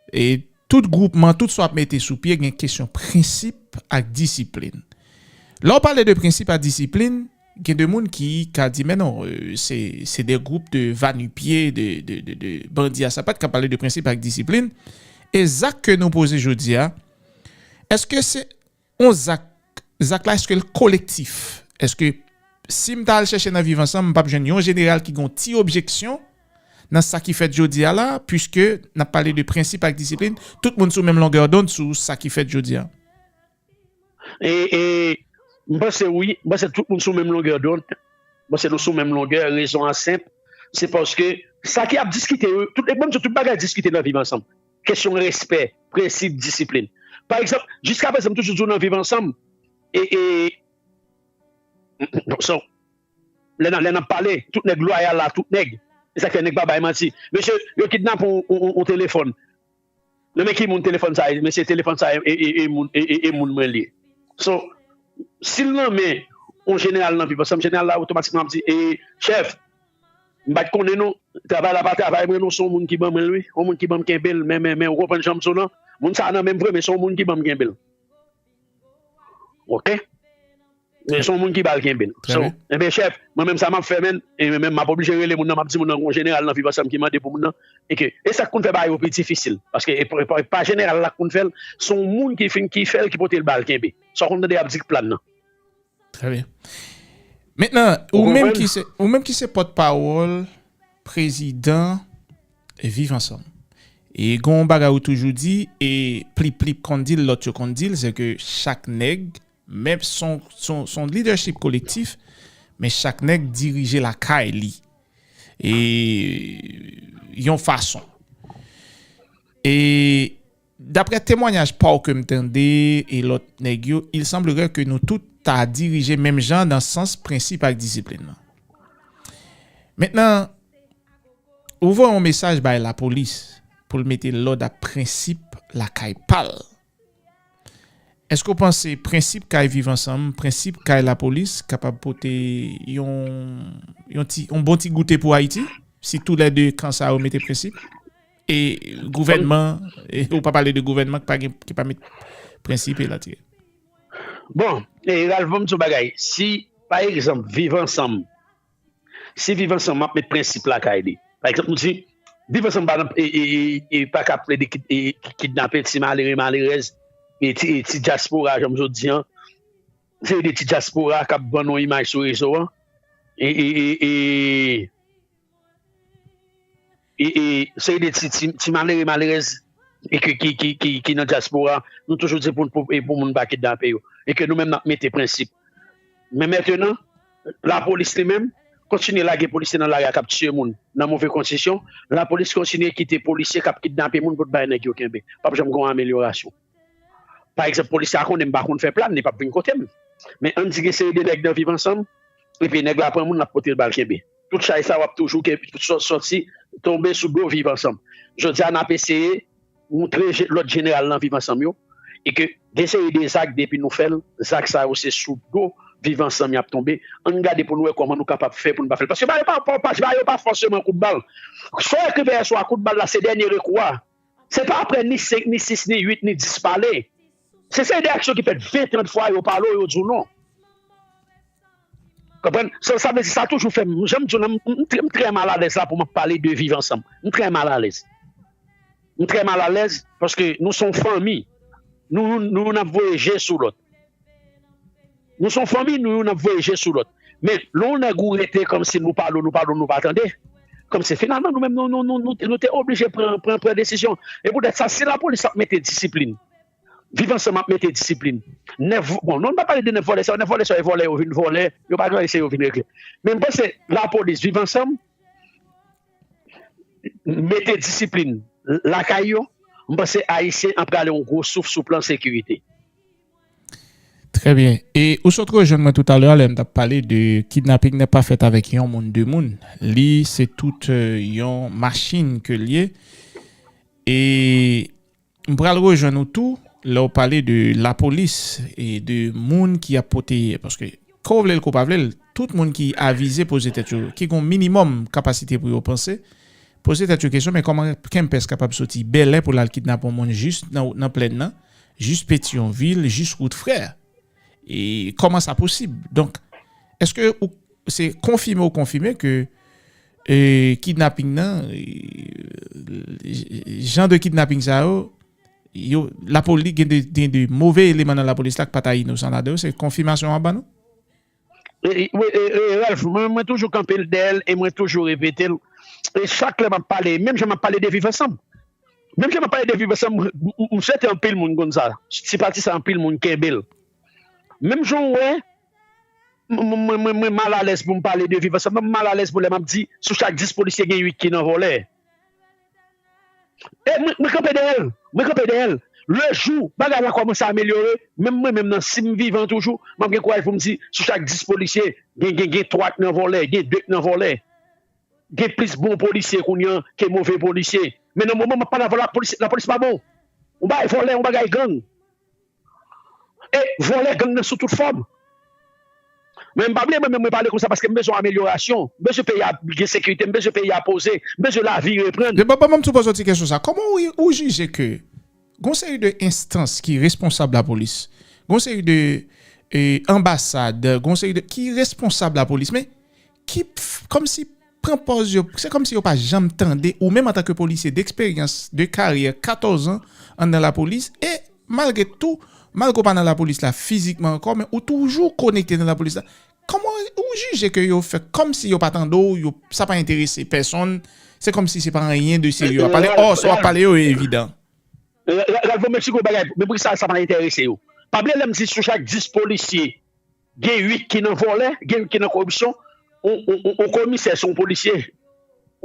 e tout gwoupman, tout sa w ap mete sou pye, gen kesyon prensip ak disiplin. Lè w pale de prensip ak disiplin, gen de moun ki ka di, men non, e, se, se de gwoup de va-nu-pieds, de, de, de, de bandi a sapat k ap pale de prensip ak disiplin. E zak ke nou poze jodi a, èske se yon zak, zak la, èske l kolektif? Èske si m ta al chèche nan Viv Ansanm, m p ap jwenn yon jeneral ki gen yon ti objeksyon nan sa ki fèt jodi a la, piske n ap pale de prensip ak disiplin, tout moun sou menm longè dond sou sa ki fèt jodi a? E, e, m panse wi, m panse tout moun sou menm longè dond. M panse nou sou menm longè, rezon an senp. se paske sa ki ap diskite yo, tout, e menm si tout bagay diskite nan Viv Ansanm. Kesyon respè, prensip, disiplin. Pa egzanp, jiskaprezan, m toujou di w nan Viv Ansanm, e, e, so, lè n ap, lè n ap pale, tout nèg lwayal la, tout nèg. E sa k fè nèg pa bay manti. Mesye, yo kidnape yon, yon, yon, yon telefòn. Nan men ki moun telefòn sa ye? Mesye, telefòn sa ye, e, e, e moun, e, e, e moun mwen li ye. So, si l nan men yon jeneral nan Viv Ansanm, jeneral la otomatikman ap di, e, chèf, m pa t konnen non, travay la pa travay mwen non, se yon moun ki ban mwen l wi, yon moun ki ban m kenbe l, men, men, men, ou konprann jan m di w lan? Moun sa a nan men m vre, men se yon moun ki ban m kenbe l. Oke? Men se yon moun ki ba l kenbe l. So, enben, chèf, mwen menm sa m ap fè, menn, e mwen menm m ap oblije rele moun nan, m ap di moun nan, gon jeneral nan Viv Ansanm ki mande pou moun nan, e ke, e sa k konn fè bagay yo pi difisil, paske e pa, e pa, e pa jeneral la k konn fè l, se yon moun ki fin, ki fè l, ki pote l ba l kenbe. Sa w konn tande y ap di k plan nan. Trè byen. Mentnan, ou menm ki se, ou menm ki se pòtpawòl prezidan Viv Ansanm. E gen yon bagay ou toujou di, e Plip Plip konn di l, lòt yo konn di l, se ke chak nèg, menm son, son, son leadership kolektif, men chak nèg dirije lakay li. E yon fason. E daprè temwanyaj pa w ke m tande e lòt nèg yo, il semblerait que nou tout ta dirije menm jan nan sans prensip ak disiplin nan. Mentnan, ou voye yon mesaj bay lapolis pou l mete lòd ak prensip lakay pa l. Èske w panse prensip kay Viv Ansanm, prensip kay lapolis kapab pote yon, yon ti, yon bon ti goute pou Ayiti? Si toulède kan sa yo mete prensip? E gouvènman, e ou pa pale de gouvènman ki pa gen, ki pa met prensip e latire. Bon, e Ralph, ban m di w bagay. Si, pa egzanp, Viv Ansanm, si Viv Ansanm ap met prensip lakay li. Pa egzanp, nou di, Viv Ansanm pa nan, e, e, e, e pa ka plede kid-, e, ki-, kidnape ti malere, malerèz, e ti, e ti dyaspora, jan m sot di an. Se de ti dyaspora k ap vann yon imaj sou rezo an. E, e, e, e, e, e, se de ti, ti, ti malere, malerèz, e ke, ki, ki, ki, ki nan dyaspora, nou toujou di pou, pou, e pou moun pa kidnape yo. E ke nou menm n ap mete prensip. Men mentnan, lapolis li menm, kontinye lage polisye nan lari a k ap tiye moun nan move kondisyon. Lapolis kontinye kite polisye k ap kidnape moun pou t bay nèg yo kenbe. P ap janm gen yon amelyorasyon. Pa egzanp, polisye a konnen m pa konn fè plan, li p ap vin kote m. Men ann di gen seri de nèg nan Viv Ansanm, epi nèg la pran moun, l ap pote l ba l kenbe. Tout chay sa yo ap toujou ke sò-, sòti, tonbe sou do Viv Ansanm. Jodi a, n ap eseye moutre je-, lòt jeneral nan Viv Ansanm yo, e ke gen seri de zak, depi nou fè l, zak sa yo se sou do Viv Ansanm y ap tonbe. Ann gade pou nou wè kòman nou kapab fè pou nou pa fè l. Paske bagay yo pa, pa, pa, bagay yo pa fòseman kout bal. Sa w ekri vèyè sou a, kout bal la, se dènye rekou a. Se pa apre ni senk, ni sis, ni uit, ni dis pale. Se seri de aksyon ki fèt ven, trant fwa, yo pale w, yo di w non. Konprann? Sa, sa vle di, sa toujou fè m, jan m di w lan, m, m, m trè, m trè malalèz la pou m ap pale de Viv Ansanm. M trè malalèz. M trè malalèz paske nou se yon fanmi. Nou, nou, nou, youn ap voye je sou lòt. Nou se yon fanmi, nou youn ap voye je sou lòt. Men, lè yon nèg ou rete kòmsi nou pale w, nou pale w, nou pa tande. Kòmsi finalman, nou menm, nou, nou, nou, nou, nou te oblije pran, pran, pran desizyon. E poutèt sa, si lapolis ap mete disiplin, Viv Ansanm ap mete disiplin. Nèf, bon, non, nou pa pale de nèf vòlè sa yo, nèf vòlè sa yo, vòlè yo vin vòlè, yo pa gen anyen se yo vin regle. Men m panse lapolis, Viv Ansanm, mete disiplin lakay yo, m panse Ayisyen an prale yon gwo souf sou plan sekirite. Trè byen. E ou sot rejwenn mwen toutalè a lè m t ap pale de kidnaping nan pa fèt avèk yon moun, de moun. Li se tout, euh, yon machin ke l ye. E m pral rejwenn ou tou lè w pale de lapolis e de moun ki ap pote, paske, ke w vle l, ke w pa vle l, tout moun ki avize poze tèt yo, ki gen yon minimòm kapasite pou yo panse, poze tèt yo kesyon, men kòman Kempès kapab soti bèlè pou l al kidnape yon moun jis nan, nan plèn nan, jis Petyonvil, jis wout Frè? E kòman sa posib? Donk, èske ou, se konfime ou konfime ke, e, kidnaping nan, e, jan de kidnaping sa yo, yo, lapolis gen de, gen de move eleman nan lapolis la k pa ta inosan ladan yo, se konfimasyon w ap ban nou? E, e, wi, e, e, Ralph, mwen, mwen toujou kanpe l dèyè l e mwen toujou repete l. E chak lè m ap pale, menm jan m ap pale de Viv Ansanm. Menm jan m ap pale de Viv Ansanm, m, m, m swete anpil moun konn sa. Ti pati sa, anpil moun kenbe l. Menm jan w wè, mwen, mwen, mwen, mwen malalèz pou m pale de viv ansanm. Mwen malalèz pou lè m ap di, sou chak dis polisye, gen uit ki nan vòlè. E mwen, mwen kanpe dèyè l. Mwen kanpe dèyè l. Le jou bagay la kòmanse amelyore, menm mwen menm nan, si m vivan toujou, m ap gen kouraj pou m di, sou chak dis polisye, gen, gen, gen twa k nan vòlè, gen de k nan vòlè. Gen plis bon polisye kounye an ke move polisye. Men nan moman m ap pale avè w, lapolis, lapolis pa bon. Yon bagay vòlè, yon bagay gang. E vòlè, gang nan sou tout fòm. Men m pa bliye mwen menm mwen pale konsa paske m bezwen amelyorasyon. M bezwen peyi a gen sekirite, m bezwen peyi a poze, m bezwen lavi reprann. Depi ban m ti poze w ti kesyon sa. Kòman ou, ou jije ke gon seri de enstans ki responsab lapolis, gon seri de eh, anbasad, gon seri de ki responsab lapolis, men ki kòmsi pran pòz yo, se kòmsi yo pa janm tande ou menm antanke polisye deksperyans, de karyè, katòz an anndan lapolis, e malgre tou, malgre w pa nan lapolis la fizikman ankò, men ou toujou konekte nan lapolis la. Kòman ou jije ke yo fè kòmsi yo pa tande w, yo, sa pa enterese pèsonn, se kòmsi se pa anyen de serye w ap pale, ò, sa w ap pale yo evidan. Ralph, mwen eksplike w bagay, men poukisa sa pa enterese yo. Pa bliye lè m di sou chak dis polisye, gen uit ki nan vòlè, gen uit ki nan koripsyon. Yon, yon, yon, yon komisè se yon polisye.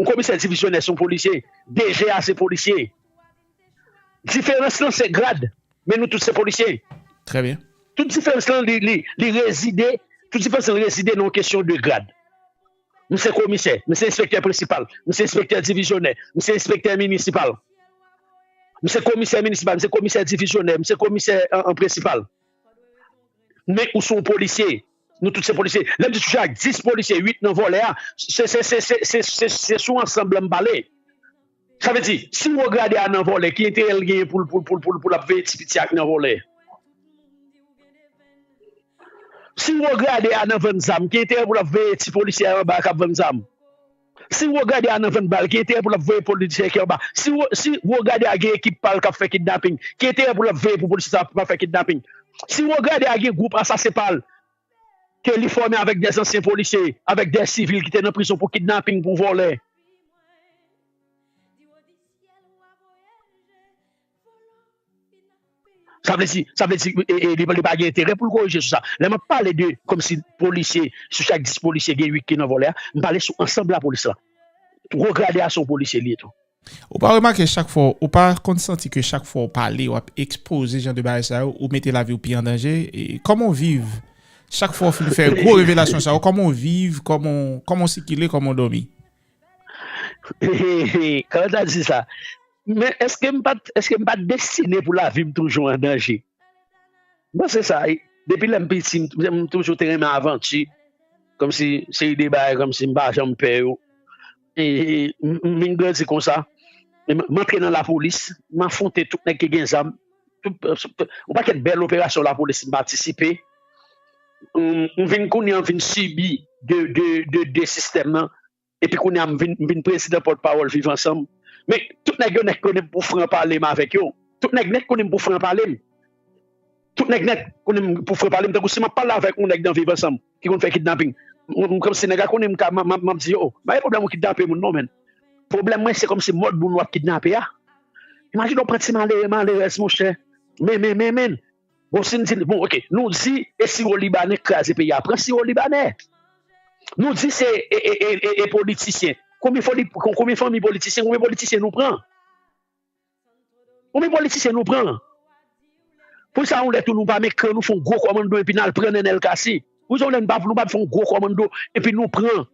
Yon komisè divizyonè se yon polisye. D G a se polisye. Diferans lan se grad, men nou tout se polisye. Trè byen. Tout diferans lan, li, li, li rezide, tout diferans lan rezide nan yon kesyon de grad. M se komisè, m se enspektè prensipal, m se enspektè divizyonè, m se enspektè minisipal. M se komisè minisipal, m se komisè divizyonè, m se komisè an, an prensipal. Men ou se yon polisye. Nou tout se polisye. Lè m di sou chak dis polisye, uit nan vòlè a, se, se, se sou ansanm lan m pale. Sa vle di, si wo grade a nan vòlè, ki enterè l genyen pou l, pou l, pou l, pou l, pou l ap veye ti piti a k nan vòlè? Si wo grade a nan vann zam, ki enterè pou l ap veye ti polisye a anba k ap vann zam? Si wo grade a nan vann bal, ki enterè pou l ap voye polisye ki anba? Si wo, si wo grade a gen ekip pa l k ap fè kidnaping, ki enterè pou l ap veye pou polisye sa pa fè kidnaping? Si wo grade a gen gwoup asasen pa l, ke li fòme avèk de zansyen polisye, avèk de sivil ki te nan prizon pou kidnaping, pou vòlè. Sa vle di, sa vle di, e, e, li, li pa gen enterè pou l korije sou sa. Lè m ap pale de kòmsi polisye, sou chak dis polisye, gen uit ki nan vòlè a, m pale sou ansanm lapolis la. Wo grade a se yon polisye li ye tou. Ou pa remake chak fwa, ou pa konn santi ke chak fwa w pale, w ap ekspoze jan de bagay sa yo, ou mete lavi w pi an danje? E kòman w viv chak fwa w fin fè gwo revelasyon sa yo? Kòman w viv? Kòman, kòman w sikile? Kòman w dòmi? Kòman ta di sa? Men èske m pa t, èske m pa t destine pou lavi m toujou an danje? Bon, se sa, e, depi lè m piti, m, m toujou te renmen avanti, kòmsi seri de bagay, kòmsi m pa janm pè yo. E, e, m, m vin grandi konsa. E m, m antre nan lapolis, m afwonte tout nèg ki gen zam. Tout, yon pakèt bèl operasyon lapolis m patisipe. M, m vin kounye an, m vin sibi de, de, de, de sistèm nan. Epi kounye a, m vin, m vin prezidan pòtpawòl Viv Ansanm. Men, tout nèg yo nèt konnen m pou fran pale m avèk yo. Tout nèg nèt konnen m pou fran pale m. Tout nèg nèt konnen m pou fran pale m. Tankou si m ap pale avèk yon nèg nan Viv Ansanm ki konn fè kidnaping, m, m, kòmsi nèg la konnen m ka, m, m, m ap di, yo, pa gen pwoblèm ou kidnape moun non, men. Pwoblèm mwen, se kòmsi mòd moun w ap kidnape a. Imajine w pran ti malere, malerèz, monchè. Men, men, men, men. Bon, si n di, bon, oke, nou di, e siwo libanè kraze peyi a. Pran siwo libanè. Nou di se, e, e, e, e, e politisyen. Konbyen foli-, kon-, konbyen fanmi politisyen, konbyen politisyen nou pran? Konbyen politisyen nou pran? Poukisa yon lè tou nou pa met kran, nou fè yon gwo kòmando epi n al pran Nènèl Cassy? Poukisa yon lè nou pa, nou pa fè yon gwo kòmando epi nou pran,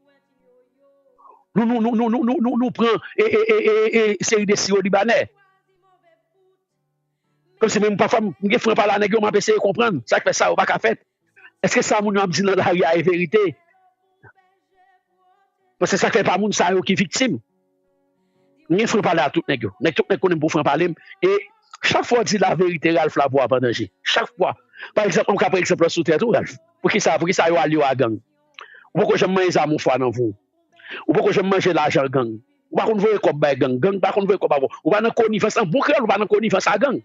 nou, nou, nou pran, e, e, e, e, e seri de siwo libanè? Kòmsi menm pafwa m, m gen fran pale a nèg yo, m ap eseye konprann sa k fè sa yo pa ka fèt. Èske sa moun yo ap di nan lari a e verite? Paske sa k fè pa moun sa yo ki viktim. M gen fran pale a tout nèg yo. Nèg, tout nèg konnen m pou fran pale m. E chak fwa w di laverite, Ralph, lavi w ap an danje. Chak fwa. Pa egzanp, m ka pran egzanp lan sou tèt ou, Ralph. Poukisa, poukisa yo alye w a gang? Ou poko janm manje zam yon fwa nan vi w. Ou poko janm manje lajan gang. Ou pa konn voye kòb bay gang. Gang pa konn voye kòb ba ou. Ou pa nan konivans, an bon kreyòl, ou pa nan konivans a gang.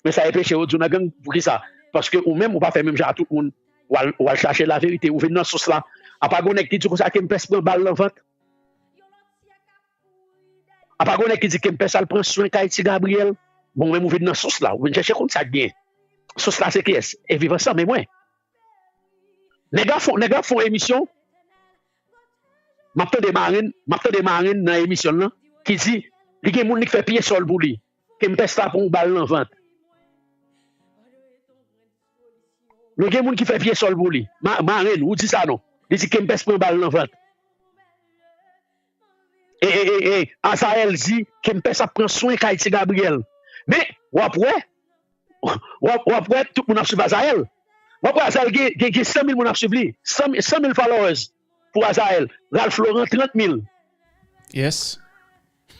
Men sa enpeche yo di w nan gang. Poukisa? Paske ou menm, ou pa fè menm jan a tout moun. W al, w al chache laverite, ou vin nan sous la. Apa gon nèg ki di w konsa Kempès pran bal nan vant? Apa gon nèg ki di Kempès al pran swen kay Ti Gabriyèl? Bon, ou menm ou vin nan sous la, ou vin chèche konn sa k gen. Sous la se kiyès? E Viv Ansanm, e mwen. Nèg la fon, nèg la fon emisyon. M ap tande Marenn, m ap tande Marenn nan emisyon l lan ki di li gen moun li k fè pye sòl pou li. Kempès la pran yon bal nan vant. Nou gen moun ki fè pye sòl pou li. Ma, Marenn, ou di sa non. Li di Kempès pran bal nan vant. E, e, e, e, Azayèl di Kempès ap pran swen kay Ti Gabriyèl. Men, w ap wè, w ap, w ap wè tout moun ap swiv Azayèl. W ap wè Azayèl gen, gen, gen san mil moun ap swiv li. San, san mil followers pou Azayèl. Ralph Laurent, trant mil. Yes.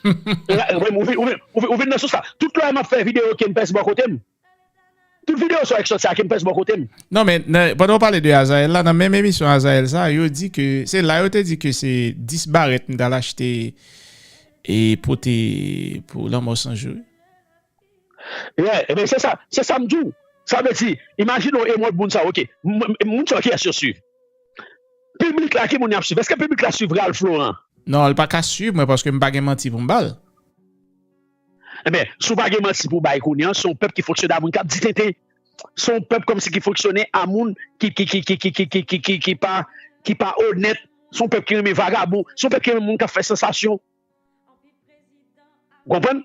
Ou vin, ou vin, ou vin, ou vin nan sou sa. Tout lè m ap fè videyo Kempès bò kote m. Tout videyo sa w wè k sòti a Kempès bò kote m. Non, men nan, pandan w pale de Azayèl la, nan menm emisyon Azayèl sa, yo di ke, se la yo te di ke se dis barèt m t al achte e pote pou Lanmò San Jou. Yeah, ebyen se sa, se sa m di w. Sa vle di, imajine w e mòd moun sa, ok. M- m- Moun sa kiyès yo swiv? Piblik la, ki moun y ap swiv? Èske piblik la swiv Ralph Laurent? Non, l pa ka swiv mwen paske m pa gen manti pou m ba l. Ebyen, si w pa gen manti pou bay kounye an, se yon pèp ki fonksyone a moun k ap di tenten. Se yon pèp kòmsi ki fonksyone a moun ki, ki, ki, ki, ki, ki, ki, ki, ki, ki pa, ki pa onèt. Se yon pèp ki renmen vagabon. Se yon pèp ki renmen moun k ap fè sansasyon. Ou konprann?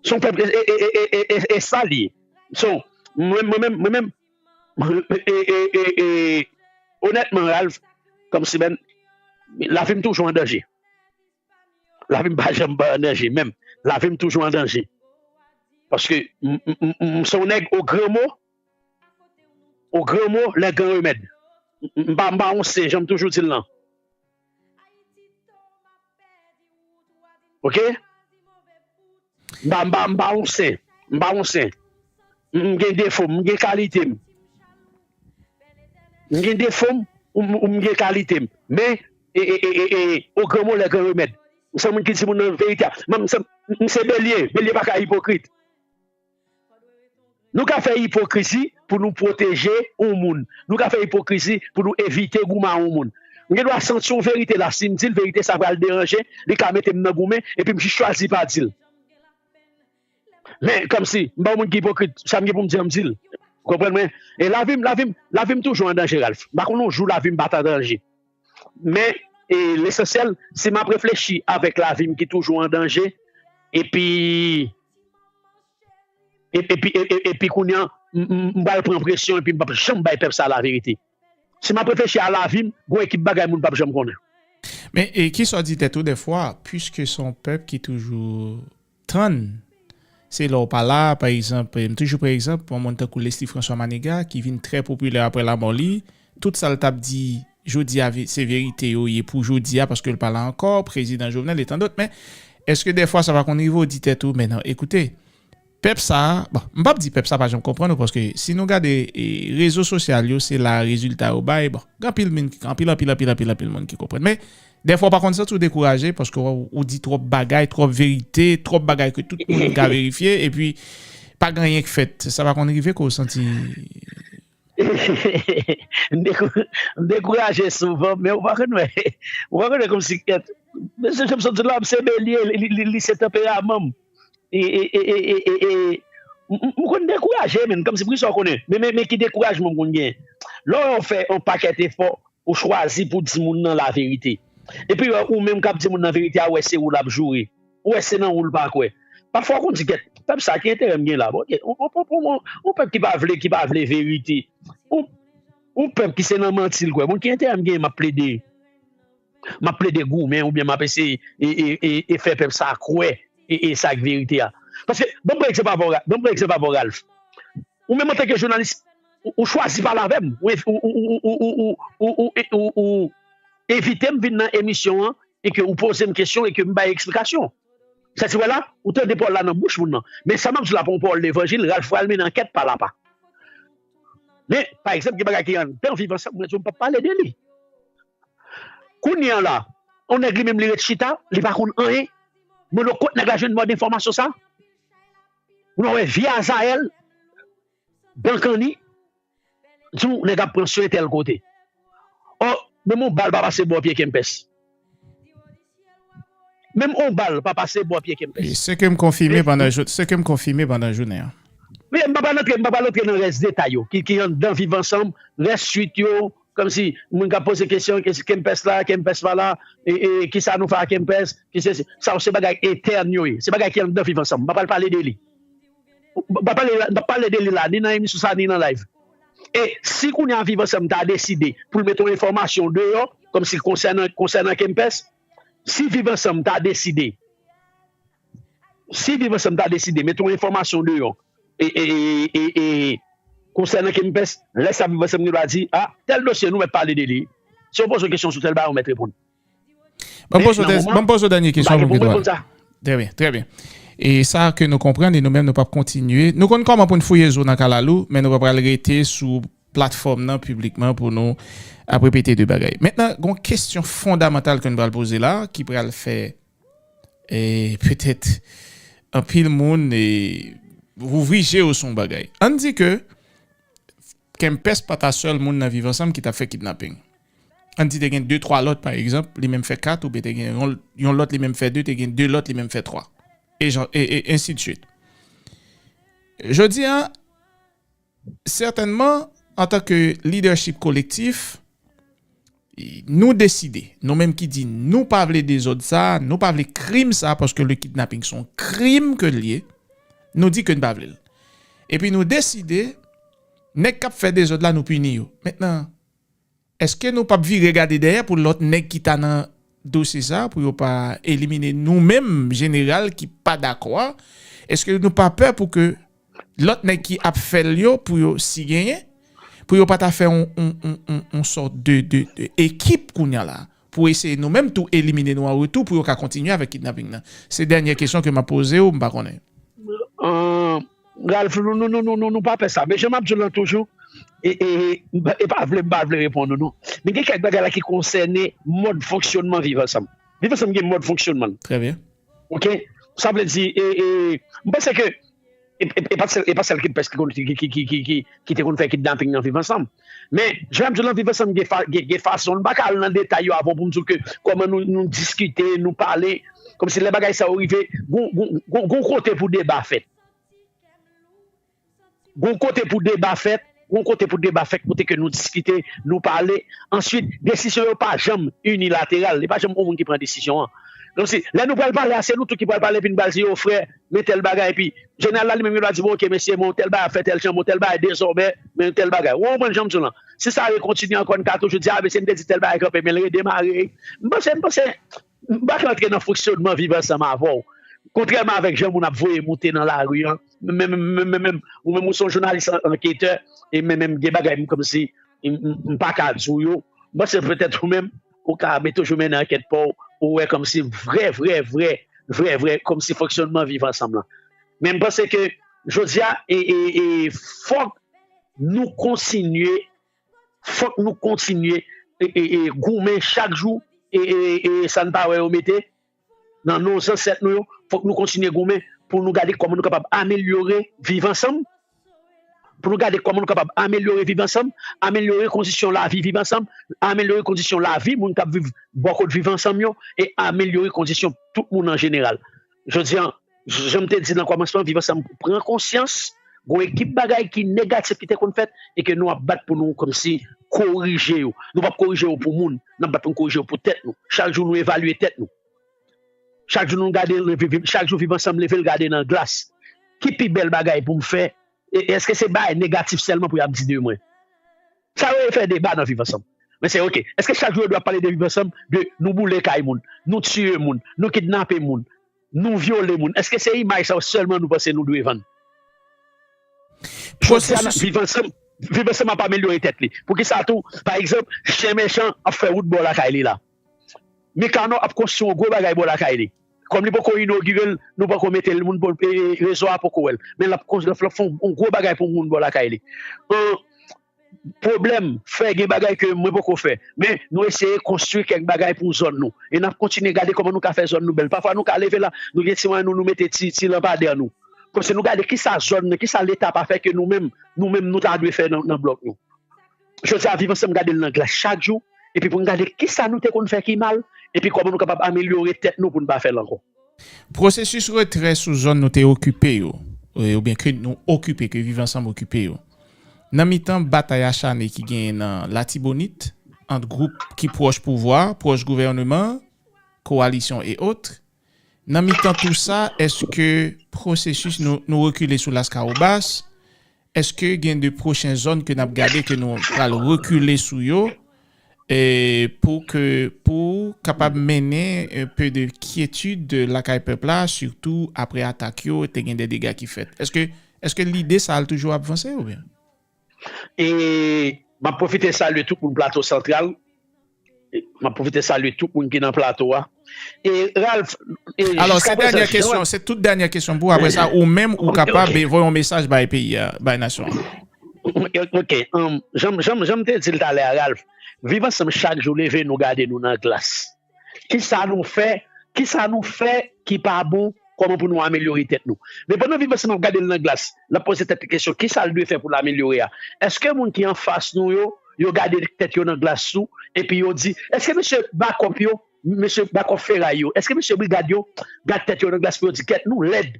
Se yon pèp, e, e, e, e, e, e, e sa l ye. So, mwen, mwen menm, mwen menm, e, e, e, e, onètman, Ralph, kòmsi, men, lavi m toujou an danje. Lavi m pa janm pa an danje, menm. Lavi m toujou an danje. Paske m, m, m, m se yon nèg o gran mo, o gran mo, lè gran remèd. M, m pa, m pa yon sen, jan m toujou di l lan. Ok? M pa, m pa, m pa yon sen. M pa yon sen. M, m gen defo m, m gen kalite m. M gen defo m, m, m, m gen kalite m. Men, e, e, e, e, e, o gran mo lè gran remèd. M se moun ki di moun nan verite a. M, m se, m se belye, belye pa ka ipokrit. Nou ka fè ipokrizi pou nou pwoteje yon moun. Nou ka fè ipokrizi pou nou evite goumen a yon moun. M gen dwa santi yon verite la, si m di l verite sa pral deranje, li ka mete m nan goumen, epi m jis chwazi pa di l. Men, kòmsi, m pa yon moun ki ipokrit, sa m gen pou m di an, m di l. Ou konprann mwen? E lavi m, lavi m, lavi m toujou an danje, Ralph. M pa konn yon jou lavi m pa t an danje. Men, e, lesansyèl, si m ap reflechi avèk lavi m ki toujou an danje, epi, e- epi, e- e- epi kounye a, m- m- m pral pran presyon epi m p ap janm bay pèp sa a laverite. Si m ap reflechi a lavi m, gon ekip bagay moun p ap janm konnen. Men, e, kisa w di tèt ou dèfwa, piske se yon pèp ki toujou tann, se lè w pa la, pa egzanp, m toujou pran egzanp, yon moun tankou Leslie François Manigat, ki vin trè popilè apre lanmò li, tout sa l t ap di jodi a, ve- se verite yo ye pou jodi a, paske l pa la ankò, prezidan Jovenel e tandòt, men èske dèfwa sa pa konn rive w di tèt ou, men non, ekoute, pèp sa a, bon, m p ap di pèp sa pa janm konprann ou, paske si nou gade e, rezo sosyal yo, se la rezilta yo bay, bon, gen anpil moun, anpil, anpil, anpil, anpil, anpil moun ki konprann. Men, dèfwa w pa konn santi w dekouraje, paske w, ou di twòp bagay, twòp verite, twòp bagay ke tout moun ka verifye, epi pa gen anyen k fèt. Sa pa konn rive ke w santi M dekou- m dekouraje souvan, men ou pa konn wè. Ou pa konn wè kòmsi kèt. Men se jan m sot di la, m se belye, li, li, li se tanperaman m. E, e, e, e, e, e, e, m, m, m konn dekouraje, men kòmsi poukisa w konnen. Men, men, men ki dekourajman m konn gen. Lè w fè yon pakèt efò, ou chwazi pou di moun nan laverite. Epi wè, ou menm k ap di moun nan verite a, wè se ou l ap joure. Ou wè se nan ou l pa kwè. Pafwa w konn di, gèt, pèp sa ki enterè m gen la? Bon, ok, yon, yon, yon, yon, yon pèp ki pa vle, ki pa vle verite. Yon, yon pèp ki se nan manti l kwè. Bon, ki enterè m gen, m ap plede, m ap plede goumen oubyen m ap eseye e, e, e, e fè pèp sa kwè e, e sa k verite a. Paske, ban m pran egzanp avè w, Ra- ban m pran egzanp avè w, Ralph. Ou menm antanke jounalis, ou, ou chwazi pale avè m. Ou, ou, ou, ou, ou, ou, ou, ou, ou, ou, ou evite m vin nan emisyon an e ke ou poze m kesyon e ke m bay eksplikasyon. Sa ti wè la, ou tande pawòl la nan bouch moun nan. Men sa m ap di w la pa yon pawòl levanjil, Ralph pral mennen ankèt pa lapa. Men, pa egzanp, gen bagay ki anndan Viv Ansanm, mwen di w m p ap pale de li. Kounye a la, yon nèg li menm li ret chita, li pa konn anyen. Mwen, kot nèg la jwenn mòd enfòmasyon sa? Ou wè vye Azayèl, Dankanni, di w nèg ap pran swen tèl kote. Ò, menm yon bal pa pase bò pye Kempès. Menm yon bal pa pase bò pye Kempès. Se ke m konfime pandan jou, se ke m konfime pandan jounen an. Men m pa pral antre, m pa pral antre nan rès detay yo, ki, ki anndan Viv Ansanm, rès swit yo, kòmsi moun k ap poze kesyon, ke Kempès la, Kempès pa la, e, e, kisa nou fè a Kempès, ki se, se, sa yo se bagay entèn yo ye, se bagay ki anndan Viv Ansanm, m pa pral pale de li. M pa pale, m pa pale de li la, ni nan emisyon sa, ni nan live. E si kounye a Viv Ansanm ta deside pou l mete yon enfòmasyon deyò, kòmsi konsènan, konsènan Kempès, si Viv Ansanm ta deside, si Viv Ansanm ta deside mete yon enfòmasyon deyò, e, e, e, e, e, konsènan Kempès, lè sa Viv Ansanm gen dwa di, a, tèl dosye nou mèt pale de li. Si w poze w kesyon sou tèl bagay, ou mèt reponn. Ban m poze w dè- ban m poze w dènye kesyon pou m kite w ale. Trè byen, trè byen. E sa ke nou konprann, e nou menm nou p ap kontinye. Nou konn kòman pou n fouye zo nan kalalou, men nou pa pral rete sou platfòm nan piblikman pou nou ap repete de bagay. Mentnan, gon kesyon fondamantal ke n pral poze la, ki pral fè, e, petèt anpil moun, e, ouvri je yo sou yon bagay. Ann di ke Kempès pa ta sèl moun nan Viv Ansanm ki t ap fè kidnaping. Ann di te gen de, twa lòt, pa egzanp, li menm fè kat, oubyen te gen yon, yon lòt, li menm fè de, te gen de lòt, li menm fè twa. E jan, e, e ensi de swit. Jodi a, sètènman, antanke lidèchip kolektif, nou deside, nou menm ki di nou pa vle dezòd sa, nou pa vle krim sa, paske le kidnaping se yon krim ke l ye, nou di ke n pa vle l. Epi nou deside, nèg k ap fè dezòd la, nou pini yo. Mentnan, èske nou p ap vire gade dèyè pou lòt nèg ki ta nan dosye sa, pou yo pa elimine nou menm, jeneral, ki pa dakò a? Èske nou pa pè pou ke lòt nèg ki ap fè l yo, pou yo, si genyen, pou yo pa ta fè yon, yon, yon, yon, yon sòt de, de, de ekip kounye a la, pou eseye nou menm tou elimine nou an retou, pou yo ka kontinye avèk kidnaping nan? Se dènye kesyon ke m ap poze w, m pa konnen. Ahn, Ralph, nou, nou, nou, nou, nou, nou pa pè sa. Men jan m ap di w lan toujou, e, e, e, e pa vle, m pa vle reponn ou non. Men gen kèk bagay la ki konsène mòd fonksyonman Viv Ansanm. Viv Ansanm gen mòd fonksyonman l. Trè byen. Oke? Sa vle di, e, e, m panse ke e, e, e pa sèl, e pa sèl Kempès ki konn, ki, ki, ki, ki, ki, ki te konn fè kidnaping nan Viv Ansanm. Men, jan m ap di w lan, Viv Ansanm gen, fa, gen, gen fason, m pa ka al nan detay yo avè w pou m di w ke kòman nou, nou diskite, nou pale, kòmsi lè bagay sa yo rive, gon, gon, gon, gon kote pou deba fèt. Gon kote pou deba fèt, gon kote pou deba fèt, kote ke nou diskite, nou pale. Answit, desizyon yo pa janm inilateral. Li pa janm yon moun ki pran desizyon an. Kòmsi, lè nou pral pale a, se nou tou ki pral pale, epi n pral di, yo, frè, men tèl bagay, epi jeneral la, li menm, li va di, bon, oke, mesye, bon, tèl bagay ap fè tèl jan, bon, tèl bagay dezòmè, men tèl bagay. Ou konprann jan m di w lan? Si sa rekontinye ankò, n ka toujou di, a, mesye, m te di tèl bagay kanpe, men l redemare. M panse, m panse, m pa ka antre nan fonksyonman Viv Ansanm avè w. Kontrèman avèk jan moun ap voye moute nan lari an, men, men, men, men, men, ou menm ou se yon jounalis an-, anketè, e men, men, gen bagay m kòmsi m, m, m pa ka di w yo. M panse petèt ou menm, ou ka men toujou mennen ankèt pa w, ou wè kòmsi vrè, vrè, vrè, vrè, vrè, kòmsi fonksyonman Viv Ansanm lan. Men m panse ke jodi a, e, e, e, fòk nou kontinye, fòk nou kontinye, e, e, e, goumen chak jou, e, e, e, sa n pa wè yo mete nan non zansèt nou yo, fòk nou kontinye goumen pou nou gade kòman nou kapab amelyore Viv Ansanm, pou nou gade kòman nou kapab amelyore Viv Ansanm, amelyore kondisyon lavi Viv Ansanm, amelyore kondisyon lavi moun k ap viv bò kot Viv Ansanm yo, e amelyore kondisyon tout moun an jeneral. Jodi a, jan m te di nan kòmansman, Viv Ansanm pran konsyans, gon ekip bagay ki negatif ki te konn fèt, e ke nou ap bat pou nou kòmsi korije yo. Nou p ap korije yo pou moun, n ap bat pou n korije yo pou tèt nou. Chak jou nou evalye tèt nou. Chak jou nou gade, chak jou Viv Ansanm leve l gade nan glas. Ki pi bèl bagay pou m fè? E, èske se bagay negatif sèlman pou y ap di de mwen? Sa yo fè deba nan Viv Ansanm. Men se oke. Èske chak jou yo dwe ap pale de Viv Ansanm, de nou boule kay moun, nou tiye moun, nou kidnape moun, nou vyole moun? Èske se imaj sa yo sèlman nou panse nou dwe vann? Jodi a, Viv Ansanm, Viv Ansanm ap amelyore tèt li. Poukisa tou, pa egzanp, chen mechan ap fè wout bò lakay li la? Mekanò ap konstwi yon gwo bagay bò lakay li. Kòm li poko inogire l, nou poko mete l, moun po-, e, e, rezo a poko wè l. Men l ap konstwi, l ap fè yon gwo bagay pou moun bò lakay li. An, pwoblèm, fè gen bagay ke mwen poko fè. Men nou eseye konstwi kèk bagay pou zòn nou. E n ap kontinye gade kòman nou ka fè zòn nou bèl. Pafwa nou ka leve la, nou gen ti mwayen nou, nou mete ti, ti lanpadè nou. Kòmsi nou gade kisa zòn nan, kisa Leta pa fè ke nou menm, nou menm nou ta dwe fè nan, nan blòk nou. Jodi a, Viv Ansanm gade l nan glas chak jou, epi pou n gade kisa nou te konn fè ki mal, epi kòman nou kapab amelyore tèt nou pou n pa fè l ankò. Pwosesis retrè sou zòn nou te okipe yo, e, oubyen ke nou okipe, ke Viv Ansanm okipe yo. Nan mitan batay achane ki genyen nan Latibonit, ant gwoup ki pwòch pouvwa, pwòch gouvèneman, kowalisyon e ot, nan mitan tou sa, èske pwosesis nou, nou rekile sou Laskawobas, èske gen de pwochen zòn ke n ap gade ke nou pral rekile sou yo, e pou ke, pou kapab mennen un peu de kyetid lakay pèp la, sitou apre atak yo, te gen de dega ki fèt. Èske, èske lide sa a toujou ap vanse oubyen? E m ap pwofite salye tout moun Plato Santral. M ap pwofite salye tout moun ki nan plato a. E Ralph, e Alò, jiska se prezan, dènyè jan kesyon, se tout dènyè kesyon pou apre sa, ou menm ou Ok, kapab ok. e voye yon mesaj bay peyi a, bay nasyon an. Ok, ok. Um, jan, jan, jan m te di l talè a, Ralph, Viv Ansanm chak jou leve, nou gade nou nan glas. Kisa nou fè? Kisa nou fè ki pa bon? Kòman pou nou amelyore tèt nou? Men pandan Viv Ansanm ap gade l nan glas, l ap poze tèt li kesyon, kisa l dwe fè pou l amelyore a? Èske moun ki anfas nou yo, yo gade tèt yo nan glas tou, epi yo di, èske mesye Bakòp yo, mesye Bakòp Feray yo, èske mesye Brigad yo gad tèt yo nan glas pou yo di, kèt, nou lèd.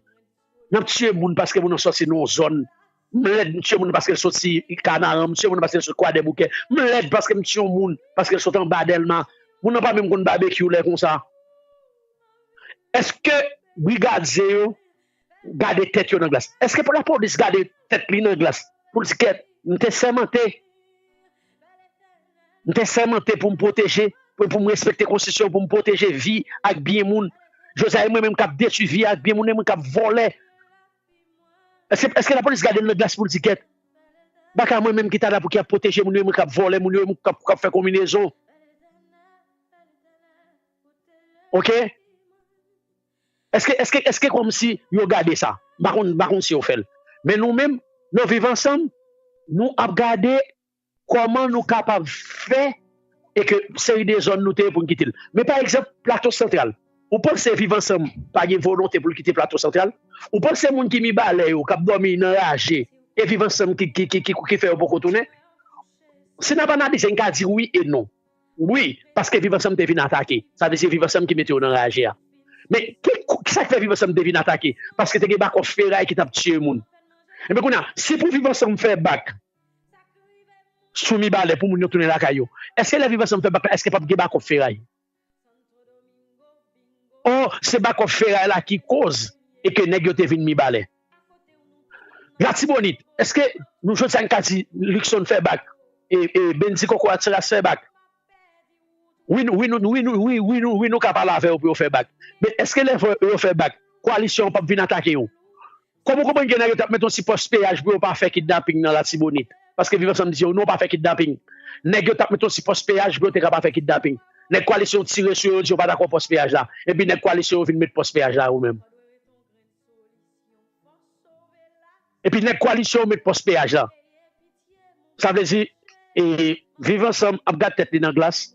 N ap tiye moun paske moun nan sòti nan yon zòn. M lèd, m tiye moun paske l soti Kanaran, m tiye moun paske l soti Kwadèboukè. M lèd paske m tiye yon moun paske l soti anba Dèlma. Moun nan pa menm konn babekyou lè konsa. Èske brigadye yo gade tèt yo nan glas? Èske lapolis gade tèt li nan glas pou l di, kèt, m te sèmante, m te sèmante pou m pwoteje, pou, pou m respekte konstitisyon, pou m pwoteje vi ak byen moun? Jodi a, e mwen menm k ap detwi vi ak byen moun, e mwen k ap vòlè. Èske, èske lapolis gade l nan glas pou l di, kèt, baka mwen menm ki ta la pou ki ap pwoteje moun yo, e mwen k ap vòlè moun yo, e mwen k ap, k ap fè konbinezon? Ok? Èske, èske, èske kòmsi yo gade sa? M pa konn, m pa konn si yo fè l. Men nou menm, nan Viv Ansanm, nou ap gade kòman nou kapab fè e ke seri de zòn nou te ye pou n kite l. Men pa egzanp, Plato Santral. Ou panse Viv Ansanm pa gen volonte pou l kite Plato Santral? Ou panse moun ki Mibalè yo, k ap dòmi nan raje, e Viv Ansanm ki, ki, ki, ki, ki fè yo poko tounen? Si n ap analize, n ka di wi e non. Wi, paske Viv Ansanm te vin atake. Sa vle di se Viv Ansanm ki mete yo nan raje a. Men ki, ki sa k fè Viv Ansanm te vin atake? Paske te gen Bakòp Feray ki t ap tiye moun. Ebyen kounye a, si pou Viv Ansanm fè bak sou Mibalè pou moun yo tounen lakay yo, èske lè Viv Ansanm fè bak la, èske p ap gen Bakòp Feray? Ò, se Bakòp Feray la ki koz e ke nèg yo te vin Mibalè. Latibonit, èske nou jodi a n ka di Luckson fè bak, e, e Bendy Kokorat Seras fè bak? Wi, nou, wi, nou, wi, nou, wi, wi, nou, wi, nou ka pale avè yo pou yo fè bak. Men èske lè yo fè bak, kowalisyon an p ap vin atake yo? Kòman w konprann gen nèg yo t ap mete yon ti pòs peyaj pou yo pa fè kidnaping nan Latibonit? Paske Viv Ansanm di yo non, pa fè kidnaping. Nèg yo t ap mete yon ti pòs peyaj pou yo te ka pa fè kidnaping. Nèg kowalisyon tire sou yo, yo di yo pa dakò pòs peyaj la. Epi nèg kowalisyon yo vin met pòs peyaj la yo menm. Epi nèg kowalisyon yo met pòs peyaj la. Sa vle di, e, Viv Ansanm ap gad tèt li nan glas.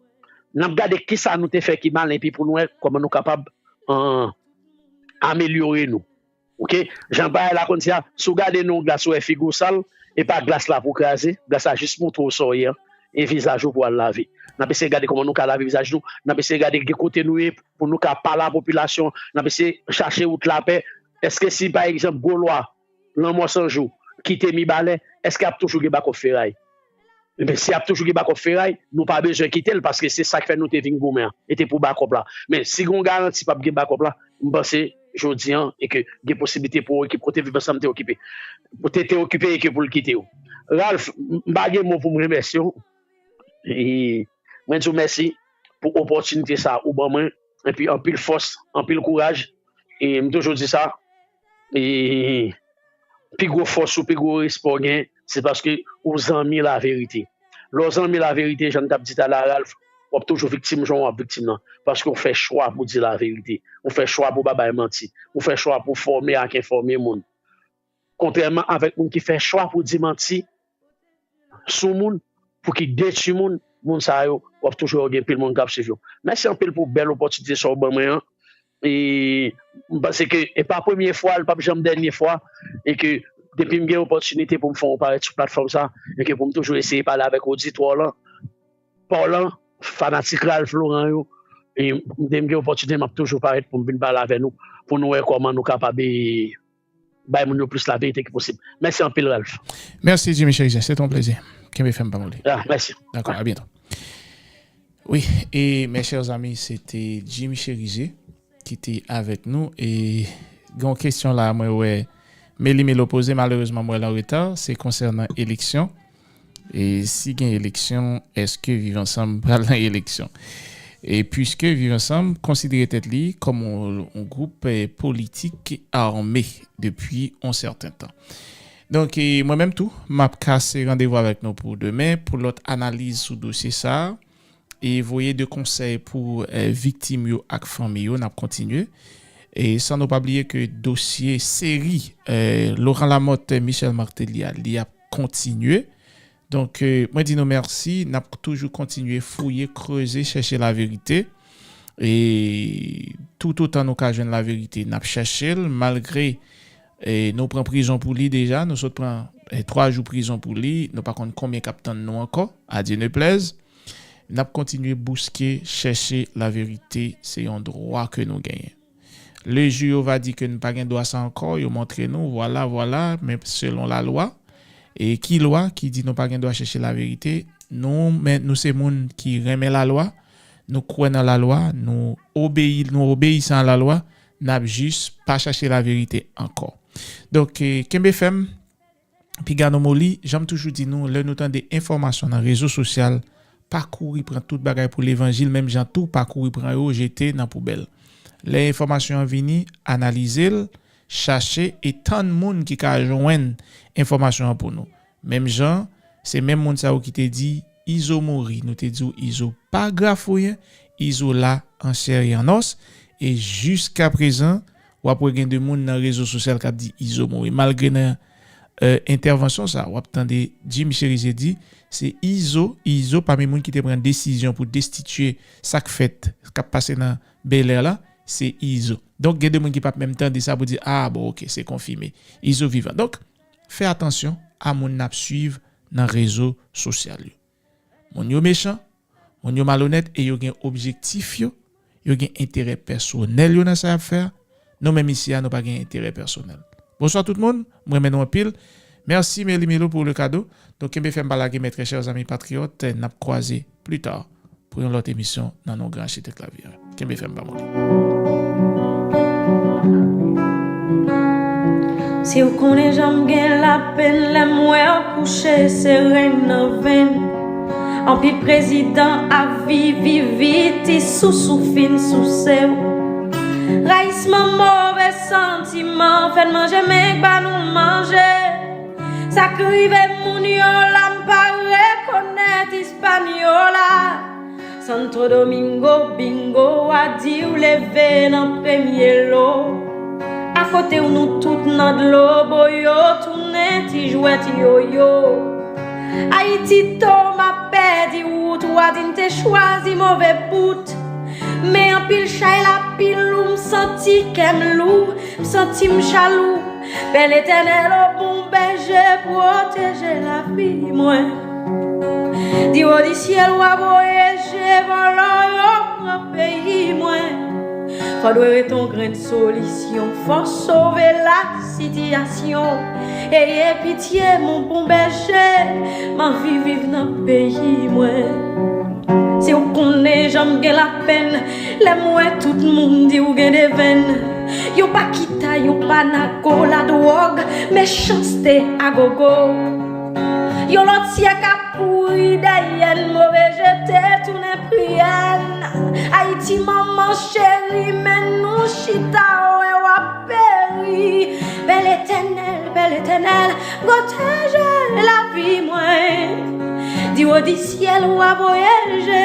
N ap gade kisa nou te fè ki mal, epi pou nou wè kòman nou kapab, an, amelyore nou. Ok? Jan bagay la konn di a, si w gade nan yon glas, ou wè figi w sal, e pa glas la pou w kraze, glas la jis montre w sa w ye an, e vizaj ou pou w al lave. N ap eseye gade kòman nou ka lave vizaj nou, n ap eseye gade ki kote nou ye, pou nou ka pale a popilasyon, n ap eseye chache wout lapè. Èske si, pa egzanp, Golwa, Lanmò San Jou, kite Mibalè, èske ap toujou gen Bakòp Feray? Ebyen, si ap toujou gen Bakòp Feray, nou pa bezwen kite l, paske se sa k fè nou te vin goumen an. E te pou Bakòp la. Men, si gen yon garanti p ap gen Bakòp la, m panse, jodi an, e ke gen posiblite pou yon ekip kote Viv Ansanm te okipe. Pou te, te okipe e ke pou l kite yo. Ralph, m, m pa gen mo pou m remèsye w. E, mwen di w mèsi pou opòtinite sa ou ban mwen. Epi anpil fòs, anpil kouraj. E m toujou di sa, e pi gwo fòs ou, pi gwo respè w gen, se paske ou zanmi laverite. Lè w zanmi laverite, jan n t ap di talè a, Ralph, w ap toujou viktim jan w ap viktim nan. Paske w fè chwa pou di laverite. Ou fè chwa pou pa bay manti. Ou fè chwa pou fòme ak enfòme moun. Kontrèman avèk moun ki fè chwa pou di manti sou moun, pou ki detwi moun, moun sa yo, w ap toujou wè gen pil moun k ap swiv yo. Mèsi anpil pou bèl opòtinite sa w ban mwen an. E m panse ke e pa premye fwa, li p ap janm dènye fwa, e ke depi m gen opòtinite pou m fè yon parèt sou platfòm sa, e ke pou m toujou eseye pale avèk oditwa w lan, pa w lan, fanatik Ralph Laurent yo, e depi m gen opòtinite, m ap toujou parèt pou m vin pale avè nou, pou nou wè kòman nou kapab, e, bay moun yo plis laverite ki posib. Mèsi anpil, Ralph. Merci, Jimmy Chérizier. C'est un plaisir. Kenbe fèm pa moli. Ah, mèsi. D'accord, à bientôt. Wi, e mes chers amis, se te Jimmy Chérizier ki te avèk nou. E gen yon kesyon la, mwen wè Meli Melo poze, malerezman mwen l an reta, se konsènan eleksyon. E si gen eleksyon, èske Viv Ansanm pral nan eleksyon? E puiske Viv Ansanm konsidere tèt li kòm yon, yon gwoup eh, politik ame depi yon sèten tan. Donk, e mwen menm tou, m ap kase randevou avèk nou pou demen pou lòt analiz sou dosye sa a. E voye de konsèy pou eh, viktim yo ak fanmi yo, n ap kontinye. E san nou pa bliye ke dosye seri eh, Laurent Lamothe, Michel Martelly a, li ap kontinye. Donk, eh, mwen di nou mèsi. N ap toujou kontinye fouye, kreze, chèche laverite. E toutotan nou ka jwenn laverite, n ap chèche l, malgre eh, nou pran prizon pou li deja. Nou sot pran eh, twa jou prizon pou li. Nou pa konn konbyen k ap tann nou ankò. A Dieu ne plaise. N ap kontinye bouske, chèche laverite. Se yon dwa ke nou genyen. Le jou yo va di ke n pa gen dwa sa ankò, yo montre nou, vwala, vwala, men selon lalwa. E ki lwa ki di nou pa gen dwa chèche laverite? Nou, men nou se moun ki renmen lalwa, nou kwè nan lalwa, nou obeyi, nou obeyisan a lalwa, n ap jis pa chache laverite ankò. Donk, eh, kenbe fèm, piga nou moli, jan m toujou di nou, lè nou tande enfòmasyon nan rezo sosyal, pa kouri pran tout bagay pou levanjil, menm jan tou pa kouri pran yo jete nan poubèl. Lè enfòmasyon an vini, analize l, chache e tann moun ki ka jwenn enfòmasyon an pou nou. Menm jan, se menm moun sa yo ki te di Izo mouri, nou te di w Izo pa grafouyen, Izo la an chè e an nòs, e jiska prezan, w ap wè gen de moun nan rezo sosyal k ap di Izo mouri. Malgre nan eh, entèvansyon sa, w ap tande Jimmy Chérizier di, se Izo, Izo pami moun ki te pran desizyon pou destitye sa k fèt, k ap pase nan Bèlè la, se Izo. Donk, gen de moun ki p ap menm tande sa pou di, a, bon, oke, se konfime. Izo vivan. Donk, fè atansyon a moun n ap swiv nan rezo sosyal yo. Moun yo mechan, moun yo malonèt e yo gen objektif yo, yo gen enterè pèsonèl yo nan sa y ap fè a. Nou menm isi a, nou pa gen enterè pèsonèl. Bonswa tout moun, m renmen nou anpil. Mèsi Meli Melo pou le kado. Donk kenbe fèm pa lage mes très chers amis patriotes, n ap kwaze pli ta pou yon lòt emisyon nan non gran achitèk lavi a. Kenbe fèm pa moli. Si w konnen jan m gen lapenn lè m wè w kouche seren nan venn. Anpil prezidan ap viv, viv vit, ti sousou fin souse w. Rayisman, move santiman fè n manje men k ba nou manje. Sa k rive moun yo la m pa rekonèt Ispanyola. Santo Domingo bingo a di w leve nan premye lo. Akote w nou tout nan dlo, bo yo tounen ti jwèt yoyo. Ayiti to m ap pèdi wout, w a di n te chwazi move bout. Men anpil chay la pil lou, m santi kè m lou, m santi m chalou. Pè Letènèl, o bon bèje, pwoteje lavi mwen. Di wo di syèl w a voye je vòlò yo pran peyi mwen. Fò dwe ret on grenn solisyon, fò sove la sitiyasyon. Eye pitye, mon bon bèje, m anvi viv nan peyi mwen. Si w konnen jan m gen lapenn lè m wè tout moun di w gen de venn. Yon pa kita, yon pa nako, ladwòg, mechanste agogo. Yon lòt syèk ap kouri dèyè n, move je te tounen priyè n. Ayiti manman cheri, men nou chita wè w ap peri. Pè Letènèl, Pè Letènèl, pwoteje lavi mwen. Di wo di syèl w a voye je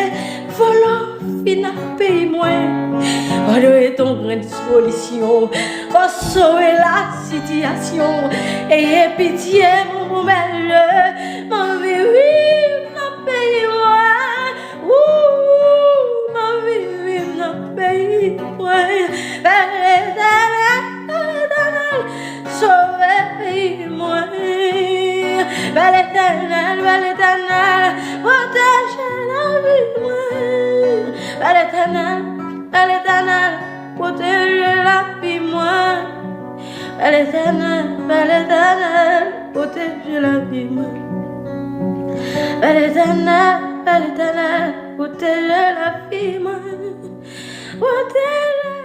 vòlò fin ak peyi mwen. Fò dwe ret on grenn solisyon, fò sove la sitiyasyon. Eye pitye, mon bon bèje, m anvi viv nan peyi mwen. Wou, m anvi viv nan peyi mwen. Pè Letènèl, Pè Letènèl, sove peyi mwen. Pè Letènèl, Pè Letènèl, pwoteje lavi mwen. Pè Letènèl, Pè Letènèl, pwoteje lavi mwen. Pè Letènèl, Pè Letènèl, pwoteje lavi mwen. Pè Letènèl, Pè Letènèl, pwoteje lavi mwen. Pwoteje